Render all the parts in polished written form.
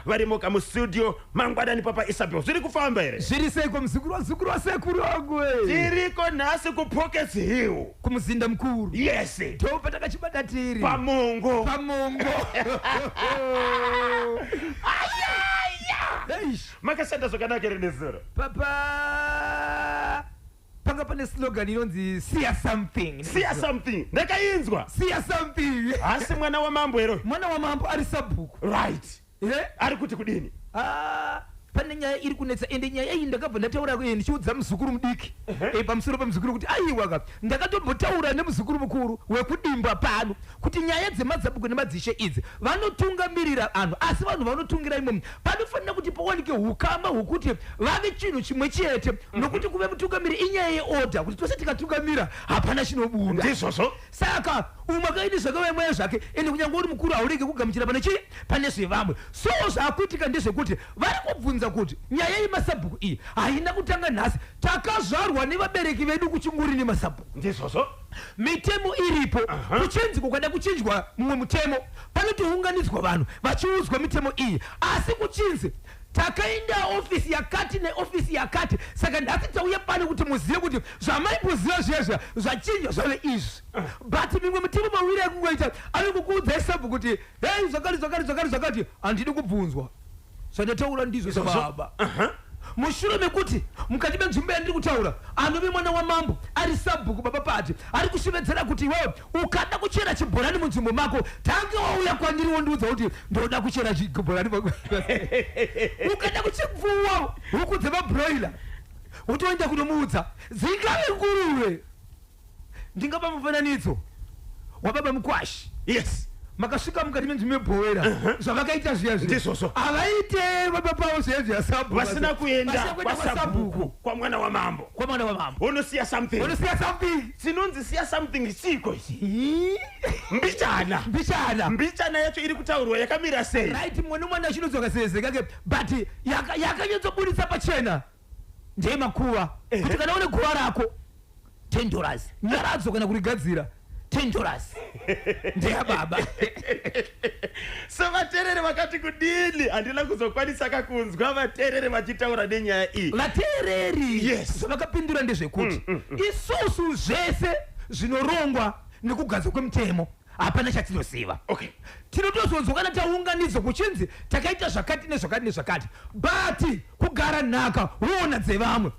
Varimo kamustudio mangwanani, Papa Isabel. Zviri kufamba here? Zviri seiko, muzukuru wazukuru wasekuru wangu we? Tiriko nhasi kuPockets Hill. Kumuzinda mukuru. Yes. Ndobva takachibata tiri pamongo. Pamongo. Eish. Makashanda zvakanaka here nezuro? Papa, panga pane slogan inonzi "Siya something." "Siya something", ndakainzwa. "Siya something." Hasi mwana wamambo here? Mwana wamambo ari sabhuku. Ari kuti kudini? Ah, pane nyaya iri kunetsa, ende nyaya iyi ndakabva ndataura ndichiudza muzukuru mudiki pamusoro pemuzukuru kuti aiwa ka, ndakatombotaura nemuzukuru mukuru wekudimba pano kuti nyaya dzemadzabhuku nemadzishe idzi, vanotungamirira vanhu, asi vanhu vanotungira imomo panofanira kuti pawanike ukama hwekuti vave chinhu chimwe chete, nokuti kuve mutungamiri inyaya yeorder, kuti tose tikatungamira hapana chinobuda. Ndizvozvo. Saka umwe akaiti zvakauya mweya zvake, ende kunyange uri mukuru haurege kugamuchira pane chii, pane zvevamwe. So zvaakuitika ndezvekuti vari kubvunza kuti nyaya yemasabhuku iyi haina kutanga nhasi. Takazvarwa nevabereki vedu kuchinguri nemasabhuku. Ndizvozvo. Mitemo iripo. Kuchinzi kukada kuchinjwa mumwe mutemo, panotounganidzwa vanhu vachiudzwa mitemo iyi, asi kuchinzi takaenda ofisi yakati neofisi yakati. Saka nhasi tauya pano kuti muzive kuti zvamaimboziva zviya zviya zvachinjwa, zvave izvi, but mimwe mitemo mawiri ekungoita anongokuudzai sabhuku kuti hei, zvakati zvakati zvakati zvakati, handidi kubvunzwa, zvandataura ndizvo sababa. Mushure mekuti mukati menzvimbo yandiri kutaura, anove mwana wamambo ari sabhuku, Baba Pati, ari kushevedzera kuti iwewe ukada kuchera chibhorani munzvimbo mako, tange wauya kwandiri wondiudza kuti ndoda kuchera chibhorani. Ukada kuchipfuwa huku dzemabroiler, wotoenda kunomuudza, dzingave nguruve. Ndingapa mufananidzo wababa Mukwashi. Makasvika mukati menzvimbo yebhowera, zvavakaita zviya zviya. Ndizvozvo. Havaite baba pavo zviya zviya sabhuku vasina kuenda vasina kuenda kwasabhuku, kwamwana wamambo. Kwamwana wamambo. Unosiya something. Unosiya something. Chinonzi "siya something" chiko ichi? Ii. Mbichana. Mbichana. Mbichana yacho iri kutaurwa yakamira sei? Right, mumwe nomwana achinodzoka sezekake, but yakanyatsobudisa pachena ndeyemakuva, kuti kana une guva rako, $10, nyaradzo kana kurigadzira, $10, ndeyababa. So vateereri vakati kudini? Handina kuzokwanisa kakunzwa vateereri vachitaura nenyaya iyi. Vateereri zvavakapindura ndezvekuti isusu zvese zvinorongwa nekugadzwa kwemutemo hapana chatinoziva. Tinotozonzwa kana taunganidzwa kuchinzi takaita zvakati nezvakati nezvakati, but kugara nhaka huona dzevamwe.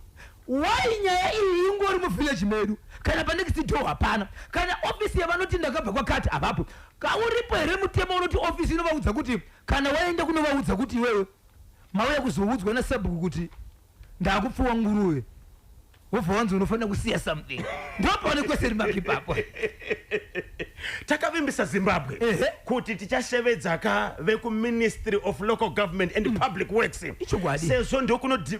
Why nyaya iyi ingori muvillage medu? Kana panext door hapana kana ofisi yavanoti ndakabva kwakati havapo. Kauripo here mutemo unoti ofisi inovaudza kuti kana waenda kunovaudza kuti iwewe mauya kuzoudzwa nasabhuku kuti ndakupfuwa nguruve, wobva wanzi unofanira kusiya something? Ndopane question mark ipapo. Takavimbisa Zimbabwe kuti tichashevedza ka vekuMinistry of Local Government and Public Works. Ichokwadi. Sezvo ndo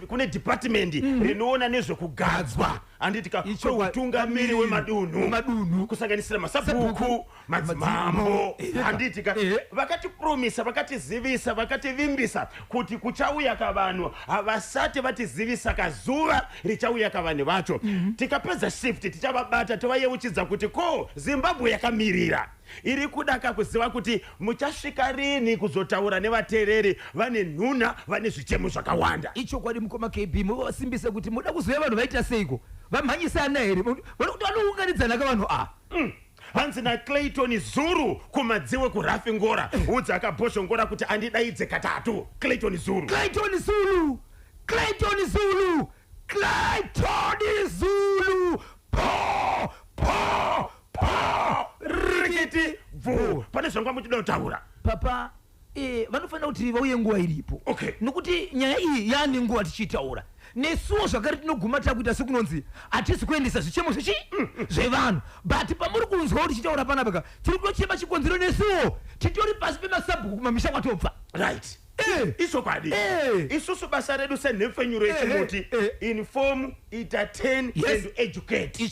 kune department rinoona nezvekugadzwa, handiti ka, kweutungamiri wemadunhu. Wemadunhu. Kusanganisira masabhuku, Sabhuku, madzimambo. Madzimambo. Handiti ka? Vakatipromisa, vakatizivisa, vakativimbisa kuti kuchauya kavanhu. Havasati vatizivisa kazuva richauya kavanhu vacho. Tikapedza shift tichavabata, tovayeuchidza kuti ko Zimbabwe yakamirira, iri kuda kakuziva kuti muchasvika rini kuzotaura nevateereri vane nhuna, vane zvichemo zvakawanda. Ichokwadi, mukoma KB. Muvasimbise kuti muda kuzoya vanhu vaita seiko, vamhanyisana here vari kuti vanounganidzana kavanhu ava. Hanzi naClayton Zuru kumadziwe kuRafingora, udza akabhozhongora kuti andidaidze katatu. Clayton Zuru. Clayton Zulu, Clayton Zulu, Clayton Zulu, po po po! Rikiti bvu. Pane zvanga muchida kutaura? Papa, vanofanira kuti vauye nguva iripo, nokuti nyaya iyi yaane nguva tichiitaura. Nesuwo zvakare tinoguma takuita sekunonzi hatisi kuendesa zvichemo zvechi zvevanhu, but pamuri kunzwa kuti tichitaura panapa ka, tiri kutochema chikonzero. Nesuwo titori pasi pemasabhuku kumamisha kwatobva. Ichokwadi. Isusu basa redu senhepfenyuro yechimuti, inform, entertain and educate.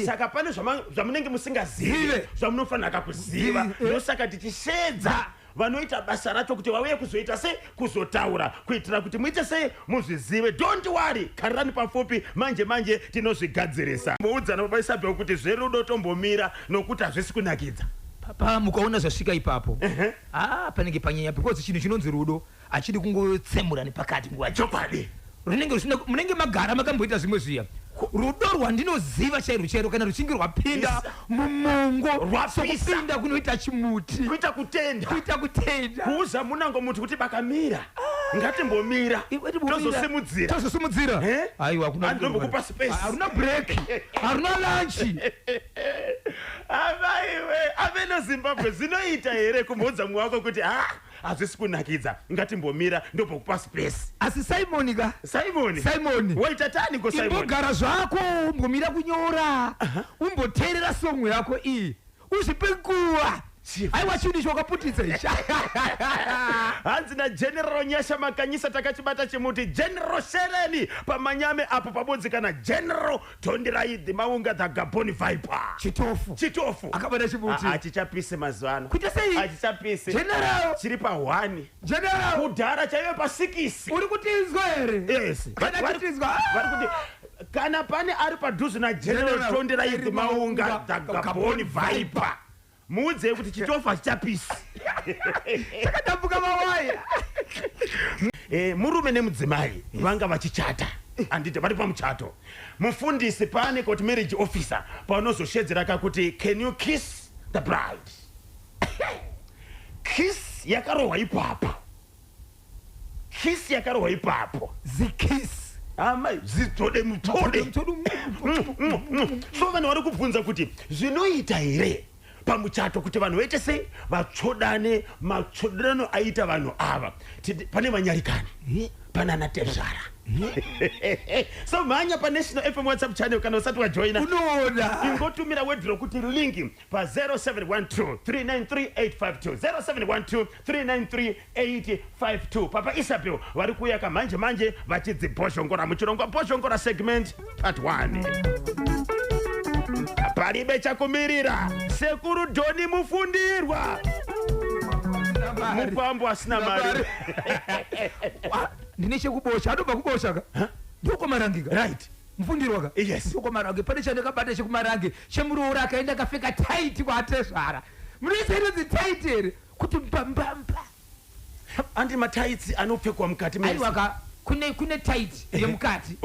Saka pane zvamunenge musingazivi, Zive. zvamunofanira kuziva. Ndosaka tichishedza vanoita basa racho kuti vauye kuzoita sei, kuzotaura, kuitira kuti muite sei, muzvizive. Don't worry, karirani pafupi, manje manje tinozvigadzirisa. Mboudzana, Baba Isabel, kuti zverudo tombomira nokuti hazvisi kunakidza. Papa, mukaona zvasvika ipapo, ah, panenge panyanya, because chinhu chinonzi rudo. Achidi kungotsemura nepakati nguva. Chokwadi. Runenge rusina, munenge magara makamboita zvimwe zviya. Rudo rwandinoziva chairwo chairwo, kana ruchinge rwapinda mumongo, Rwapisa. sokupinda kunoita chimuti, Kuita kutenda. Kuita kutenda. Kuuza munango muti kuti bakamira, ngatimbomira. Iwe timbomira. Tozosimudzira. Tozosimudzira. Eh? Aiwa, hakuna. Handinombokupa space. Haruna break, haruna lunch. Amaiwe, aveno Zimbabwe, zvinoita here kumboudza mumwe wako kuti, ha, hazvisi kunakidza, ngatimbomira, ndombokupa space? Asi Simoni ka. Simoni. Simoni. Waita taniko, Simoni? Imbogara zvako, umbomira kunyora, umboteerera song yako iyi, uzvipe nguva. Chief. Aiwa, chinhu ichi wakaputitsa ichi. Hanzi naGeneral Nyasha Makanyisa, takachibata chimuti. General Shereni pamanyame apo pabodzi, kana General Tondirai Dhimaunga, the Gabon Viper. Chitofu. Chitofu. Akabata chimuti. Hachichapisi mazuva ano. Kuita sei? Hachichapisi. General. Chiri pa1. General. Kudhara chaive pa6. Uri kutinzwa here? Yes. Kana chitinzwa. Vari kuti kana pane ari padhuze naGeneral General Tondirai Dhimaunga, Maunga, the Gabon Viper, muudzei kuti chitofu hachichapisi. Chakadambuka mawaya. Murume nemudzimai vanga vachichata, handiti? Vari pamuchato. Mufundisi pane kuti marriage officer panozoshedzera kakuti, "Can you kiss the bride?" Kiss yakarohwa ipapo, kiss yakarohwa ipapo. Zikiss. Amai, zitode mutode. So vanhu vari kubvunza kuti zvinoita here pamuchato kuti vanhu vaite sei, vatsvodane matsvoderano aita vanhu ava? Pane vanyarikani, pana natezvara. So mhanya paNational FM WhatsApp channel kana usati wajoina. Unoona. Ingotumira word rokuti link pa 0712 393 852, 0712 393 852. Papa Isabel vari kuuya kamhanje manje vachidzibhozhongora muchirongwa Bhozhongora segment part 1. Paribe chakumirira. Sekuru Dhoni Mufundirwa, mupambo asina mari. Ndine chekubosha, anobva kubosha ka, ndokwamarange ka. Mufundirwa ka. Yes. Ndokwamarange. Pane chandakabata chekumarange chemuroora akaenda akapfeka taiti kwaatezvara. Munoisa inonzi taiti here, kuti mbambamba? Andi mataitsi anopfekwa mukati? Aiwa ka, kune taiti yemukati.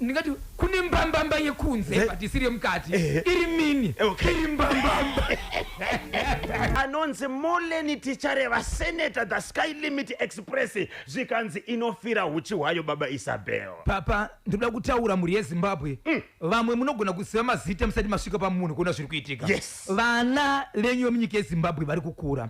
Ndingati kune mbambamba yekunze, but isiri yemukati. Iri mini. Iri mbambamba. Anonzi Moleni Tichareva, Senator, the Sky Limit Express, zvikanzi inofira uchi hwayo, Baba Isabel. Papa, ndinoda kutaura mhuri yeZimbabwe. Vamwe munogona kuziva mazita musati masvika pamunhu kuona zviri kuitika. Vana venyu vemunyika yeZimbabwe vari kukura.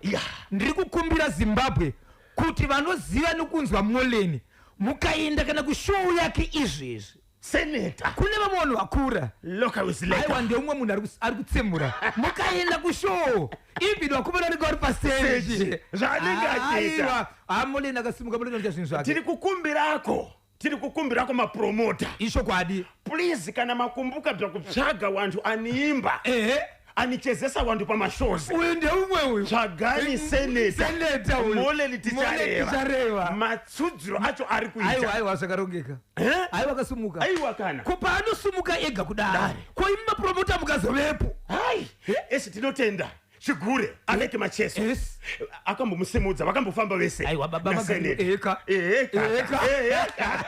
Ndiri kukumbira Zimbabwe kuti vanoziva nekunzwa Moleni, mukaenda kana kushow yake izvezvi, Senator. Kune vamwe vanhu vakura. Loka Aiwa, wisileka. ndeumwe munhu ari kutsemura. Mukaenda kushow, even vakomana vanenge vari pastage. Stage. Zvaanenge achiita. Aiwa, ha, Moleni akasimuka, Moleni anoita zvinhu zvake. Tiri kukumbirako mapromota. Ishokwadi. Please, kana makumbuka bvakutsvaga wantu aniimba, anichezesa wantu pamashows, Uyu ndeumwe uyu. Tsvagani Senator. Senator uyu. Moleni Moleni Tichareva. Tichareva. Matsudziro acho ari Aiwa. kuita. Aiwa, zvakarongeka. Eh? Aiwa, akasimuka. Aiwa kana. Ko paanosimuka ega kudaro, Dare. ko imi mapromota mukazovepo? Hai, esi tinotenda Chigure Aleke Macheso. Akambomusimudza, vakambofamba vese. Aiwa, baba. Na-Senator. Eka. Eka. Eka. Eka.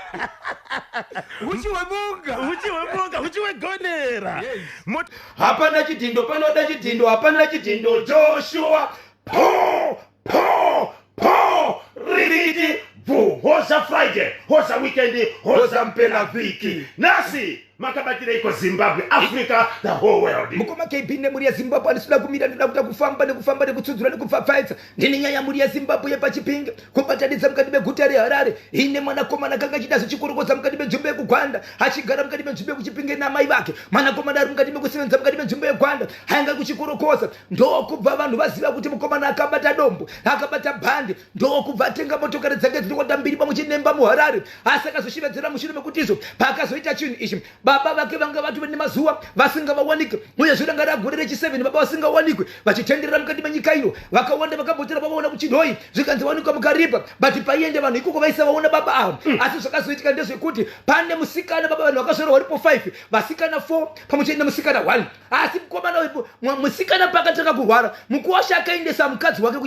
Uchi hwemunga. Uchi hwemunga, uchi hwegonera. Yes. Hapana chidhindo, panoda chidhindo, hapana chidhindo. Joshua, po po po, ririti bvu. Hoza Friday, hoza weekend, hoza mpela vhiki. Nasi makabatireiko Zimbabwe, Africa, the whole world? Mukoma KB nemhuri yeZimbabwe, handisida kumira, ndoda kuita kufamba nekufamba nekutsudzura nekupfapfaidza. Ndine nyaya, mhuri yeZimbabwe, yepachipinge, kubatanidza mukati meguta reHarare. Ine mwanakomana kanga achida zvichikorokoza mukati menzvimbo yekugwanda, achigara mukati menzvimbo yekuChipinge namai vake. Mwanakomana ari mukati mekusevenza mukati menzvimbo yegwanda, ainga kuchikorokoza. Ndokubva vanhu vaziva kuti mukomana akabata dombo, akabata bhandi. Ndokubva atenga motokari dzake dzinokwata mbiri pamwe chete nemba muHarare. Asi akazoshevedzera mushure mekuti izvo paakazoita chinhu ichi, baba vake vanga vatove nemazuva vasingavawanikwe. Uyezve ranga ragore rechi7 baba vasingawanikwe, vachitenderera mukati menyika ino. Vakawanda vakambotera vavaona kuChinhoi, zvikanzi wanikwa mukaripa, but paienda vanhu ikoko vaisavaona baba ava. Asi zvakazoitika ndezvekuti pane musikana, baba vanhu vakazvarwa varipo 5, vasikana 4 pamwe chete nemusikana 1. Asi mukomana uyu, musikana paakatanga kurwara, mukuwasha akaendesa mukadzi wake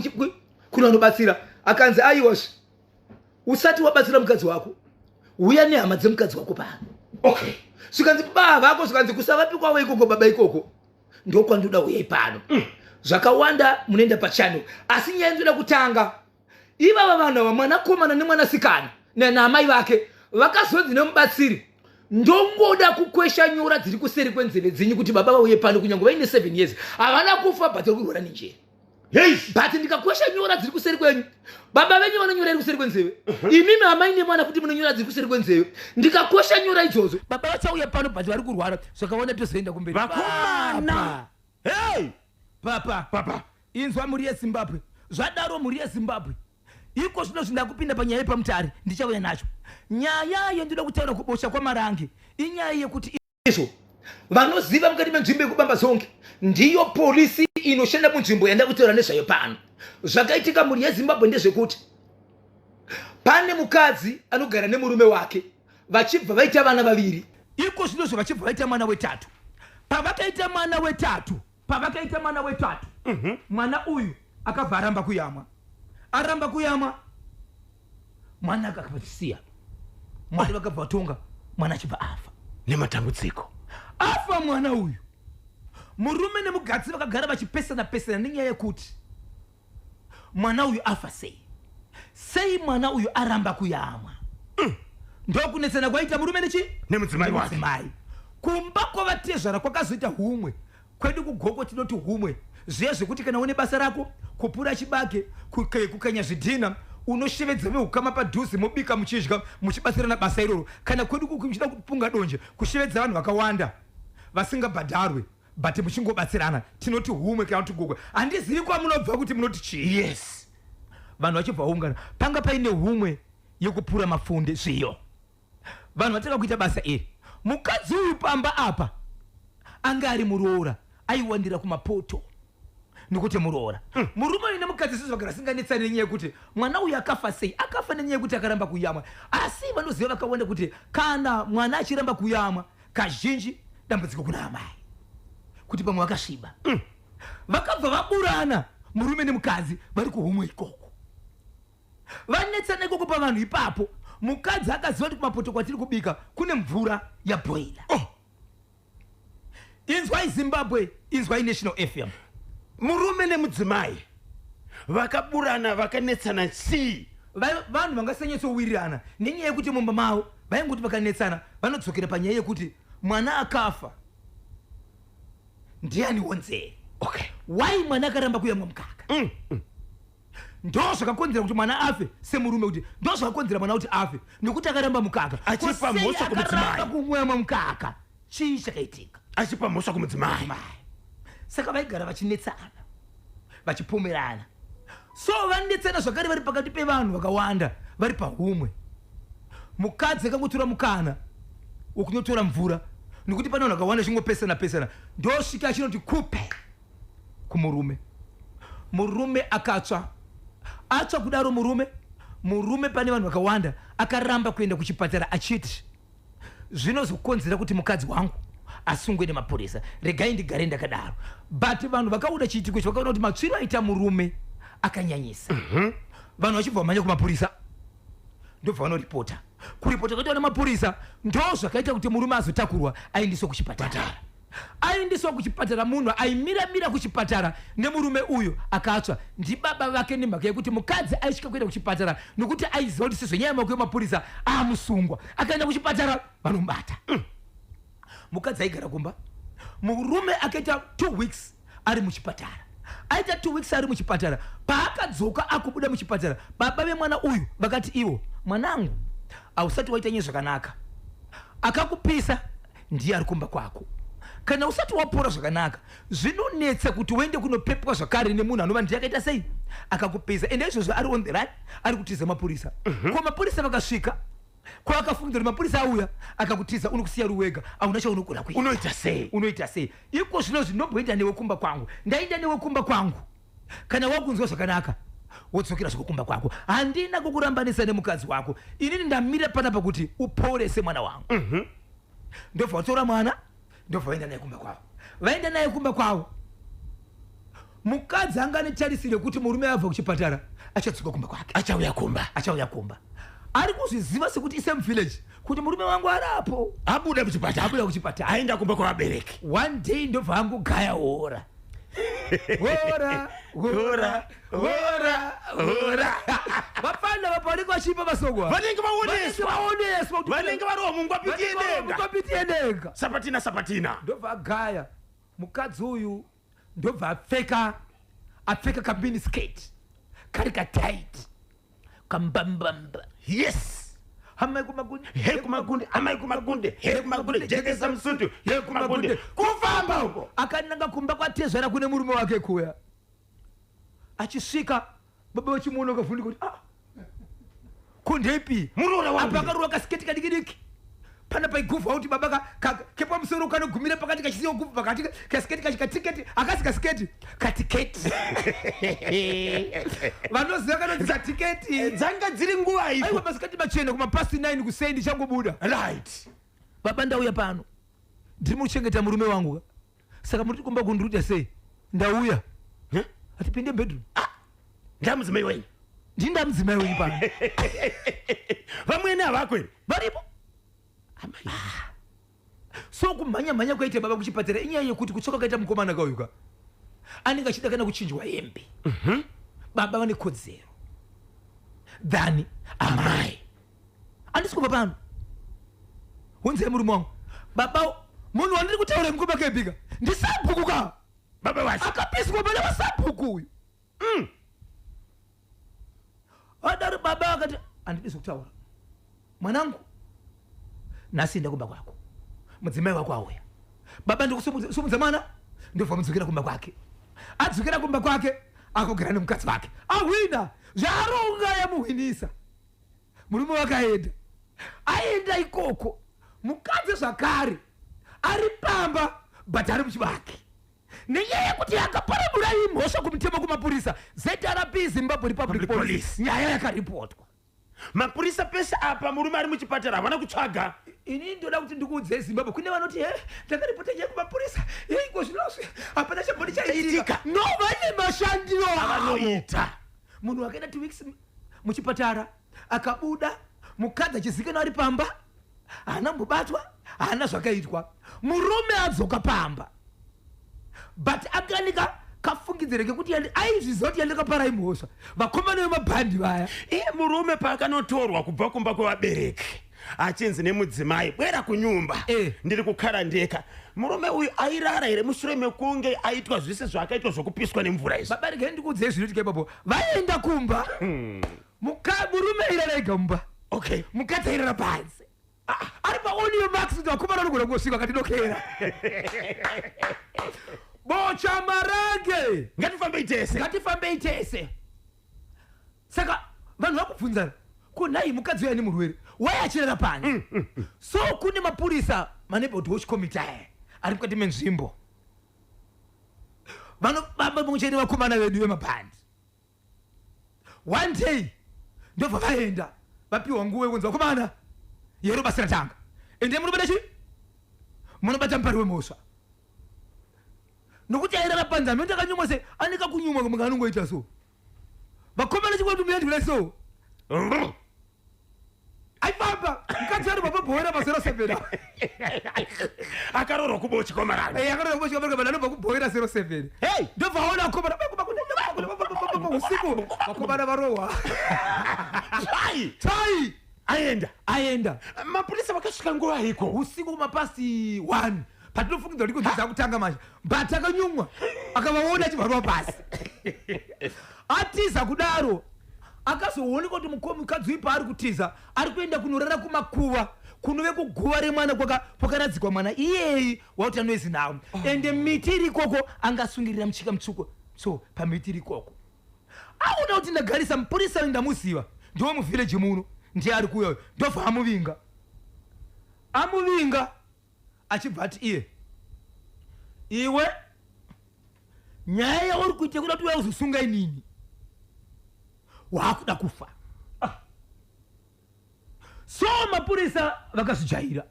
kune vanobatsira. Akanzi aiwazve Usati wabatsira mukadzi wako, uya nehama dzemukadzi wako pano. Okay. Zvikanzi baba vako, zvikanzi kusavapi kwavo ikoko, baba ikoko ndokwandoda, uyai pano. Zvakawanda munoenda pachannel, asi nyaya ndoda kutanga ivava vanhu ava, mwanakomana nemwanasikana naamai vake vakazonzi nemubatsiri, ndongoda kukwesha nyora dziri kuseri kwenzeve dzenyu kuti baba vauye pano, kunyange vaine 7 years havana kufa, but vari kurwara nenjere. Hey. But ndikakwesha nyora dziri kuseri kwenyu, baba venyu vanonyora iri kuseri kwenzeve, imimi amai nemwana kuti munonyora dziri kuseri kwenzeve, ndikakwesha nyora idzodzo, baba vachauya pano, but vari kurwara. Zvakawanda tozoenda kumberi. Vakomana. Hey. Papa. Papa. Inzwa, mhuri yeZimbabwe, zvadaro mhuri yeZimbabwe, iko zvino zvindakupinda panyaya yepaMutare, ndichauya nacho. Nyaya yendinoda kutaura kubosha kwaMarange inyaya yekuti izvo vanoziva mukati menzvimbo yekubamba zonke ndiyo polisi inoshanda munzvimbo yanda kutaura nezvayo pano. Zvakaitika, mhuri yeZimbabwe, ndezvekuti pane mukadzi anogara nemurume wake, vachibva vaita vana vaviri. Iko zvinozvo vachibva vaita mwana wetatu. Pavakaita mwana wetatu, mwana uyu akabva aramba kuyamwa. Aramba kuyamwa, mwana akapasiya. Mwari vakabva vatonga, mwana achibva afa. Nematambudziko. Afa mwana uyu, murume nemugadzi vakagara vachipesana pesana nenyaya yekuti mwana uyu afa sei, sei mwana uyu aramba kuyamwa. Ndokunetsana kwaita murume nechi Nemudzimai wake. Nemudzimai. Kumba kwavatezvara kwakazoita humwe. Kwedu kuGokwe tinoti humwe zviya zvekuti kana une basa rako, kupura chibage, kukanya zvidhina, unoshevedza veukama padhuze, mobika, muchidya, muchibatsirana basa iroro. Kana kwedu muchida kupunga donje, kushevedza vanhu vakawanda vasingabhadharwe, but muchingobatsirana, tinoti humwe kana kuti Gokwe. Handizivi kwamunobva kuti munoti chii. Vanhu vachibva vaungana, panga paine humwe yekupura mafunde, zviyo. Vanhu vatanga kuita basa iri. Mukadzi uyu pamba apa anga ari muroora, aiwandira kumapoto nekuti muroora. Murume uyu nemukadzi sezvo vagara singanetsani nenyaya yekuti mwana uyu akafa sei, akafa nenyaya yekuti akaramba kuyamwa. Asi vanoziva vakawanda kuti kana mwana achiramba kuyamwa, kazhinji dambudziko kuna amai, kuti pamwe vakasviba. Vakabva vaburana murume nemukadzi vari kuhumwe ikoko, vanetsana ikoko pavanhu ipapo. Mukadzi akaziva kuti kumapoto kwatiri kubika kune mvura yabhoila. Oh. Inzwai Zimbabwe, inzwai National FM. Murume nemudzimai vakaburana, vakanetsana chii? Vanhu vangasanyatsowirirana nenyaya yekuti mumba mavo vaingoti vakanetsana vanodzokera panyaya yekuti mwana akafa ndiani wonzee. Why mwana akaramba kuyamwa mukaka? Ndo zvakakonzera kuti mwana afe semurume, kuti ndo zvakakonzera mwana kuti afe nekuti akaramba mukaka. Achipa Ko sei mhosva kumudzimai. akaramba kumwamwa mukaka? Chii chakaitika? Achipa mhosva kumudzimai. Mai. Saka vaigara vachinetsana, vachipomerana. So vanetsana zvakare vari pakati pevanhu vakawanda vari pahumwe, mukadzi akangotora mukana wekunotora mvura, nekuti pane vanhu vakawanda chingopesana pesana, ndosvika achinoti kupe kumurume. Murume akatsva. Atsva kudaro murume pane vanhu vakawanda akaramba kuenda kuchipatara, achiti zvinozokonzera kuti mukadzi wangu asungwe nemapurisa, regai ndigare ndakadaro. But vanhu vakauda chiitiko ichi vakaona kuti matsviro aita murume akanyanyisa. Vanhu vachibva vamhanya kumapurisa, ndobva vanoripota. Kuripota kwaitwa nemapurisa ndo zvakaita kuti murume azotakurwa aendeswa kuchipatara. Aendeswa kuchipatara, munhu aimiramira kuchipatara nemurume uyu akatsva ndibaba vake, nemhaka yekuti mukadzi aisvika kuenda kuchipatara nokuti aiziva kuti sezvo nyaya yamako yemapurisa amusungwa, akaenda kuchipatara vanomubata. Mukadzi aigara kumba. Murume akaita 2 weeks ari muchipatara. Aita 2 weeks ari muchipatara, paakadzoka akubuda muchipatara, baba vemwana uyu vakati ivo, "Mwanangu, hausati waita nyaya zvakanaka. Akakupisa ndiye ari kumba kwako. Kana usati wapora zvakanaka, zvinonetsa kuti uende kunopepwa zvakare nemunhu anova ndiye akaita sei, akakupisa. Ende izvozvo ari on the run, ari kutiza mapurisa. Ko mapurisa vakasvika kwaakafungidzira kuti mapurisa auya, akakutiza, unokusiya uri wega, hauna chaunogona kuita. Unoita sei? Unoita sei? Iko zvino zvinomboenda newe kumba kwangu. Ndaenda newe kumba kwangu, kana wakunzwa zvakanaka wodzokera zvako kumba kwako. Handina kukurambanisa nemukadzi wako. Inini ndamira panapa kuti upore semwana wangu." Ndobva vatora mwana, ndobva vaenda naye kumba kwavo. Vaenda naye kumba kwavo, mukadzi anga netarisiro yekuti murume abva kuchipatara achadzoka kumba kwake. Achauya kumba. Achauya kumba. Ari kuzviziva sekuti isame village kuti murume wangu arapo. Abuda muchipatara. Abuda kuchipatara. Aenda kumba kwavabereki. One day ndobva angogaya hora hora hora hora hora. Vapfana vapaonekwa vachipa masoko. Vanenge vaoneswa. Vaoneswa kuti Vanenge variwo mungwapiti yedenga. mungwapiti yedenga. Sapatina sapatina. Ndobva agaya mukadzi uyu, ndobva apfeka kamini skirt kari katight kambambamba. Yes. Hamai kumagunde. He kumagunde, amai kumagunde, he kumagunde, jekesa musutu, he kumagunde, kufamba uko. Akananga kumba kwatezvara kune murume wake kuya. Achisvika, baba vachimuona vakavhundika kuti, "Ah, kundepi?" Muroora wangu. Apa akarowa kasiketi kadiki diki pana paiguvha kuti baba kepamusoro kanogumira pakati, kachisiya guvhu pakati, kasiketi kachikatiketi, akasi kasiketi, katiketi, vanoziva kanonzi katiketi. Dzanga dziri nguva Aiwa, ipo. Masikati machena, kumapast 9 kusei, ndichangobuda. "Baba, ndauya pano, ndiri muchengeta murume wangu ka. Saka muri kumba kundiruta sei? Ndauya." Huh? Atipinde bedroom. Ndamudzimai wenyu. Ndinda mudzimai wenyu pano. Vamwene havako here? Varipo. So kumhanya mhanya kwaita baba kuchipatara inyaya yekuti kutsvaka kaita mukomana kauyuka anenge achida kana kuchinjwa hembe. Baba vane kodzero than amai. Handisi kubva pano, hunzai murume wangu. Baba, munhu wandiri kutaura mukoma kebika ndisabhuku ka. Baba vacho. Akapiswa pane vasabhuku uyu. Adaro baba akati, "Handidi zvokutaura mwanangu, nhasi enda kumba kwako, mudzimai wako auya." Baba ndikusumudza mwana, ndobva mudzokera kumba kwake. Adzokera kumba kwake, akugara nemukadzi wake, ahwina zvaaronga, yamuhwinisa. Murume wakaenda, aenda ikoko, mukadzi zvakare ari pamba but ari muchibaki nenyaya yekuti akaparamura imhosva kumutemo kumapurisa, ZRP, Zimbabwe Republic Public Police. Police. Nyaya yakaripotwa. Mapurisa pese apa murume ari muchipatara havana kutsvaga. Ini ndoda kuti ndikuudzei, Zimbabwe, kune vanoti, "He, ndakaripota nyaya kumapurisa yeiko, zvinozvi hapana chamboni chaitika." Chaitika. No, vane mashandiro avo. Avanoita. Munhu akaenda 2 weeks muchipatara, akabuda, mukadzi achizikanwa ari pamba, haana mbobatwa, haana zvakaitwa. Murume adzoka pamba but akanika kafungidziro kekuti aizviziva kuti yandakaparai mhosva, vakomana vemabhandi vaya. Iye murume paakanotorwa kubva kumba kwevabereki achinzi nemudzimai, "Bwera kunyumba, ndiri kukara ndeka," murume uyu airara here mushure mekunge aitwa zvise zvaakaitwa zvokupiswa nemvura izvi? Baba, regai ndikuudzei zvinoitika ipapo. Vaenda kumba, murume airara ega mumba. Mukadzi airara panze. Ah, ari paoniyo max kuti vakomana vanogona kungosvika akatidokera bocha marange. Ngatifambei tese. Ngatifambei tese. Saka vanhu vakubvunzana, "Kunhai, mukadzi uyu ane murwere, wai achirara panze?" So kune mapurisa, maneighborhood watch committee aya ari mukati menzvimbo, vanobamba pamwe chete vakomana vedu vemabhandi. One day ndobva vaenda, vapiwa nguva yekunzi, "Vakomana, yero basa ratanga, ende munobata chi munobata mupari wemhosva," nokuti airara panze. Amene akanyumwa se ane kakunyumwa kamwe kaanongoita. So vakomana chikwati muyandiura so aifamba, mukadzi ari pabhoera pa 07. Akaroorwa kubochi kwamarange. Akaroorwa anobva kubhoera 07. Hey! Ndobva aona vakomana usiku, vakomana varohwa. Tai. Tai. Aenda. Aenda. Mapurisa vakasvika nguva iko? Usiku kumapast 1, patinofungidzwa kuti kodzidza kutanga manje, but akanyumwa, akavaona achivharwa pasi, atiza kudaro. Akazoonekwa kuti mukadzi uyu paari kutiza ari kuenda kunorara kumakuva kunove kuguva remwana kwakaradzikwa mwana iyeyi wauti anoezi nawo. Ende miti iri ikoko, angasungirira muchika mutsvuko, so pamiti iri ikoko aona kuti ndagarisa mupurisa uyu, ndamuziva, ndiwe muvhileji muno, ndiye ari kuuya uyu. Ndobva amuvinga, amuvinga achibva ati, "Iye iwe, nyaya yauri kuita kuda kuti uya uzosunga inini, waakuda kufa." So mapurisa vakazvijaira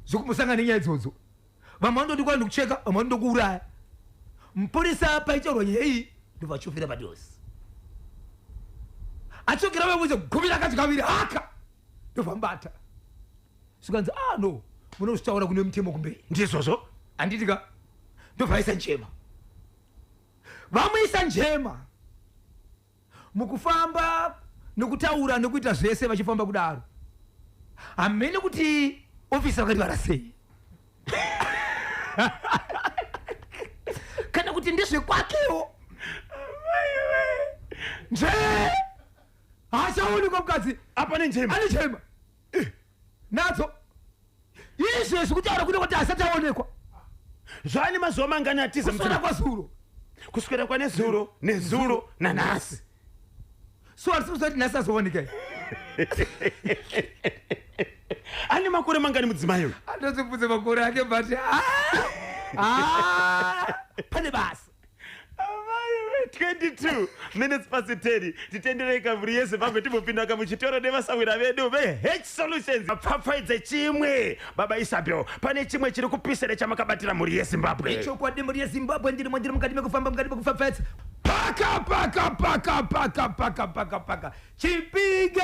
zvekumbosangana nenyaya idzodzo. Vamwe vanondodi kwandi kucheka, vamwe vanondokuuraya. Mupurisa paitaurwa nyaya iyi, ndobva achofira padosi. Achokera vamuze gumi rakati haka. Ndobva mubata. Zvikanzi, ah no, munozvitaura kune mutemo kumberi. Ndizvozvo. Handiti ka? Ndobva vaisa njema. Vamuisa njema. Mukufamba nokutaura nokuita zvese vachifamba kudaro. Hamene kuti ofisi vakati varasei. Kana kuti ndezvekwakewo. Nje! Hachaonekwa mukadzi. Apa nenjema. Ane njema. Nadzo. Izvezvi kutaura kuno kuti asati aonekwa. Zvani mazuva mangani atiza Kuswera kwazuro. Kuswera kwanezuro, nezuro nanhasi. So hatisi kuziva kuti nhasi azooneka. Ane makore mangani mudzimai uyu? Andozibvunze makore ake, but pane basa. 22 minutes past 10. Titenderei kamhuri yeZimbabwe, timbopinda muchitoro nevasawira vedu veH Solutions. Pfapfaidze chimwe, baba Isabel, pane chimwe chiri kupisere chamakabatira mhuri yeZimbabwe. Ichokwadi, mhuri yeZimbabwe, ndirimo, ndiri mukati mekufamba, mukati mekupfapfaidza. Paka paka paka paka paka paka paka Chipinge,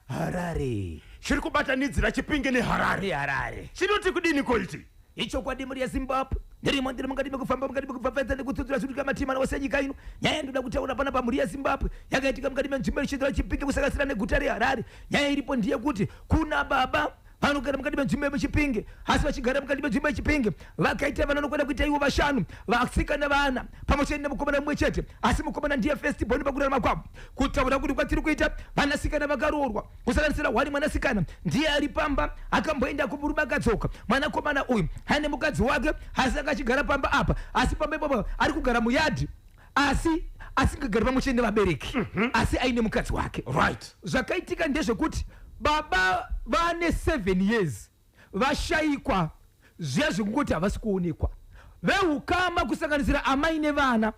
Harare. Chiri kubatanidzira Chipinge neHarare. Harare. Chinoti kudini koiti? Ichokwadi, mhuri yeZimbabwe, ndirimo, ndiri mukati mekufamba, mukati mekupfapfaidza nekutsudzura zviruka matima ose enyika ino. Nyaya yandoda kutaura pana pamhuri yeZimbabwe yakaitika mukati menzvimbo yechitoro Chipinge, kusanganisira neguta reHarare. Nyaya iripo ndeyekuti kuna baba vanogara mukati menzvimbo yemuChipinge, asi vachigara mukati menzvimbo yeChipinge vakaita vana vanokwenda kuita ivo vashanu, vasikana vana pamwe chete nemukomana mumwe chete, asi mukomana ndiye first born pakurarama kwavo. Kutaura kuti kwatiri kuita, vanasikana vakaroorwa, kusanganisira hwari mwanasikana ndiye ari pamba, akamboenda kumurume akadzoka. Mwanakomana uyu ane mukadzi wake, asi akachigara pamba apa, asi pamba ipapo ari kugara muyadhi, asi asingagari pamwe chete nevabereki, asi aine mukadzi wake. Zvakaitika ndezvekuti baba vane 7 years vashayikwa, zviya zvekungoti havasi kuonekwa. Veukama, kusanganisira amai nevana,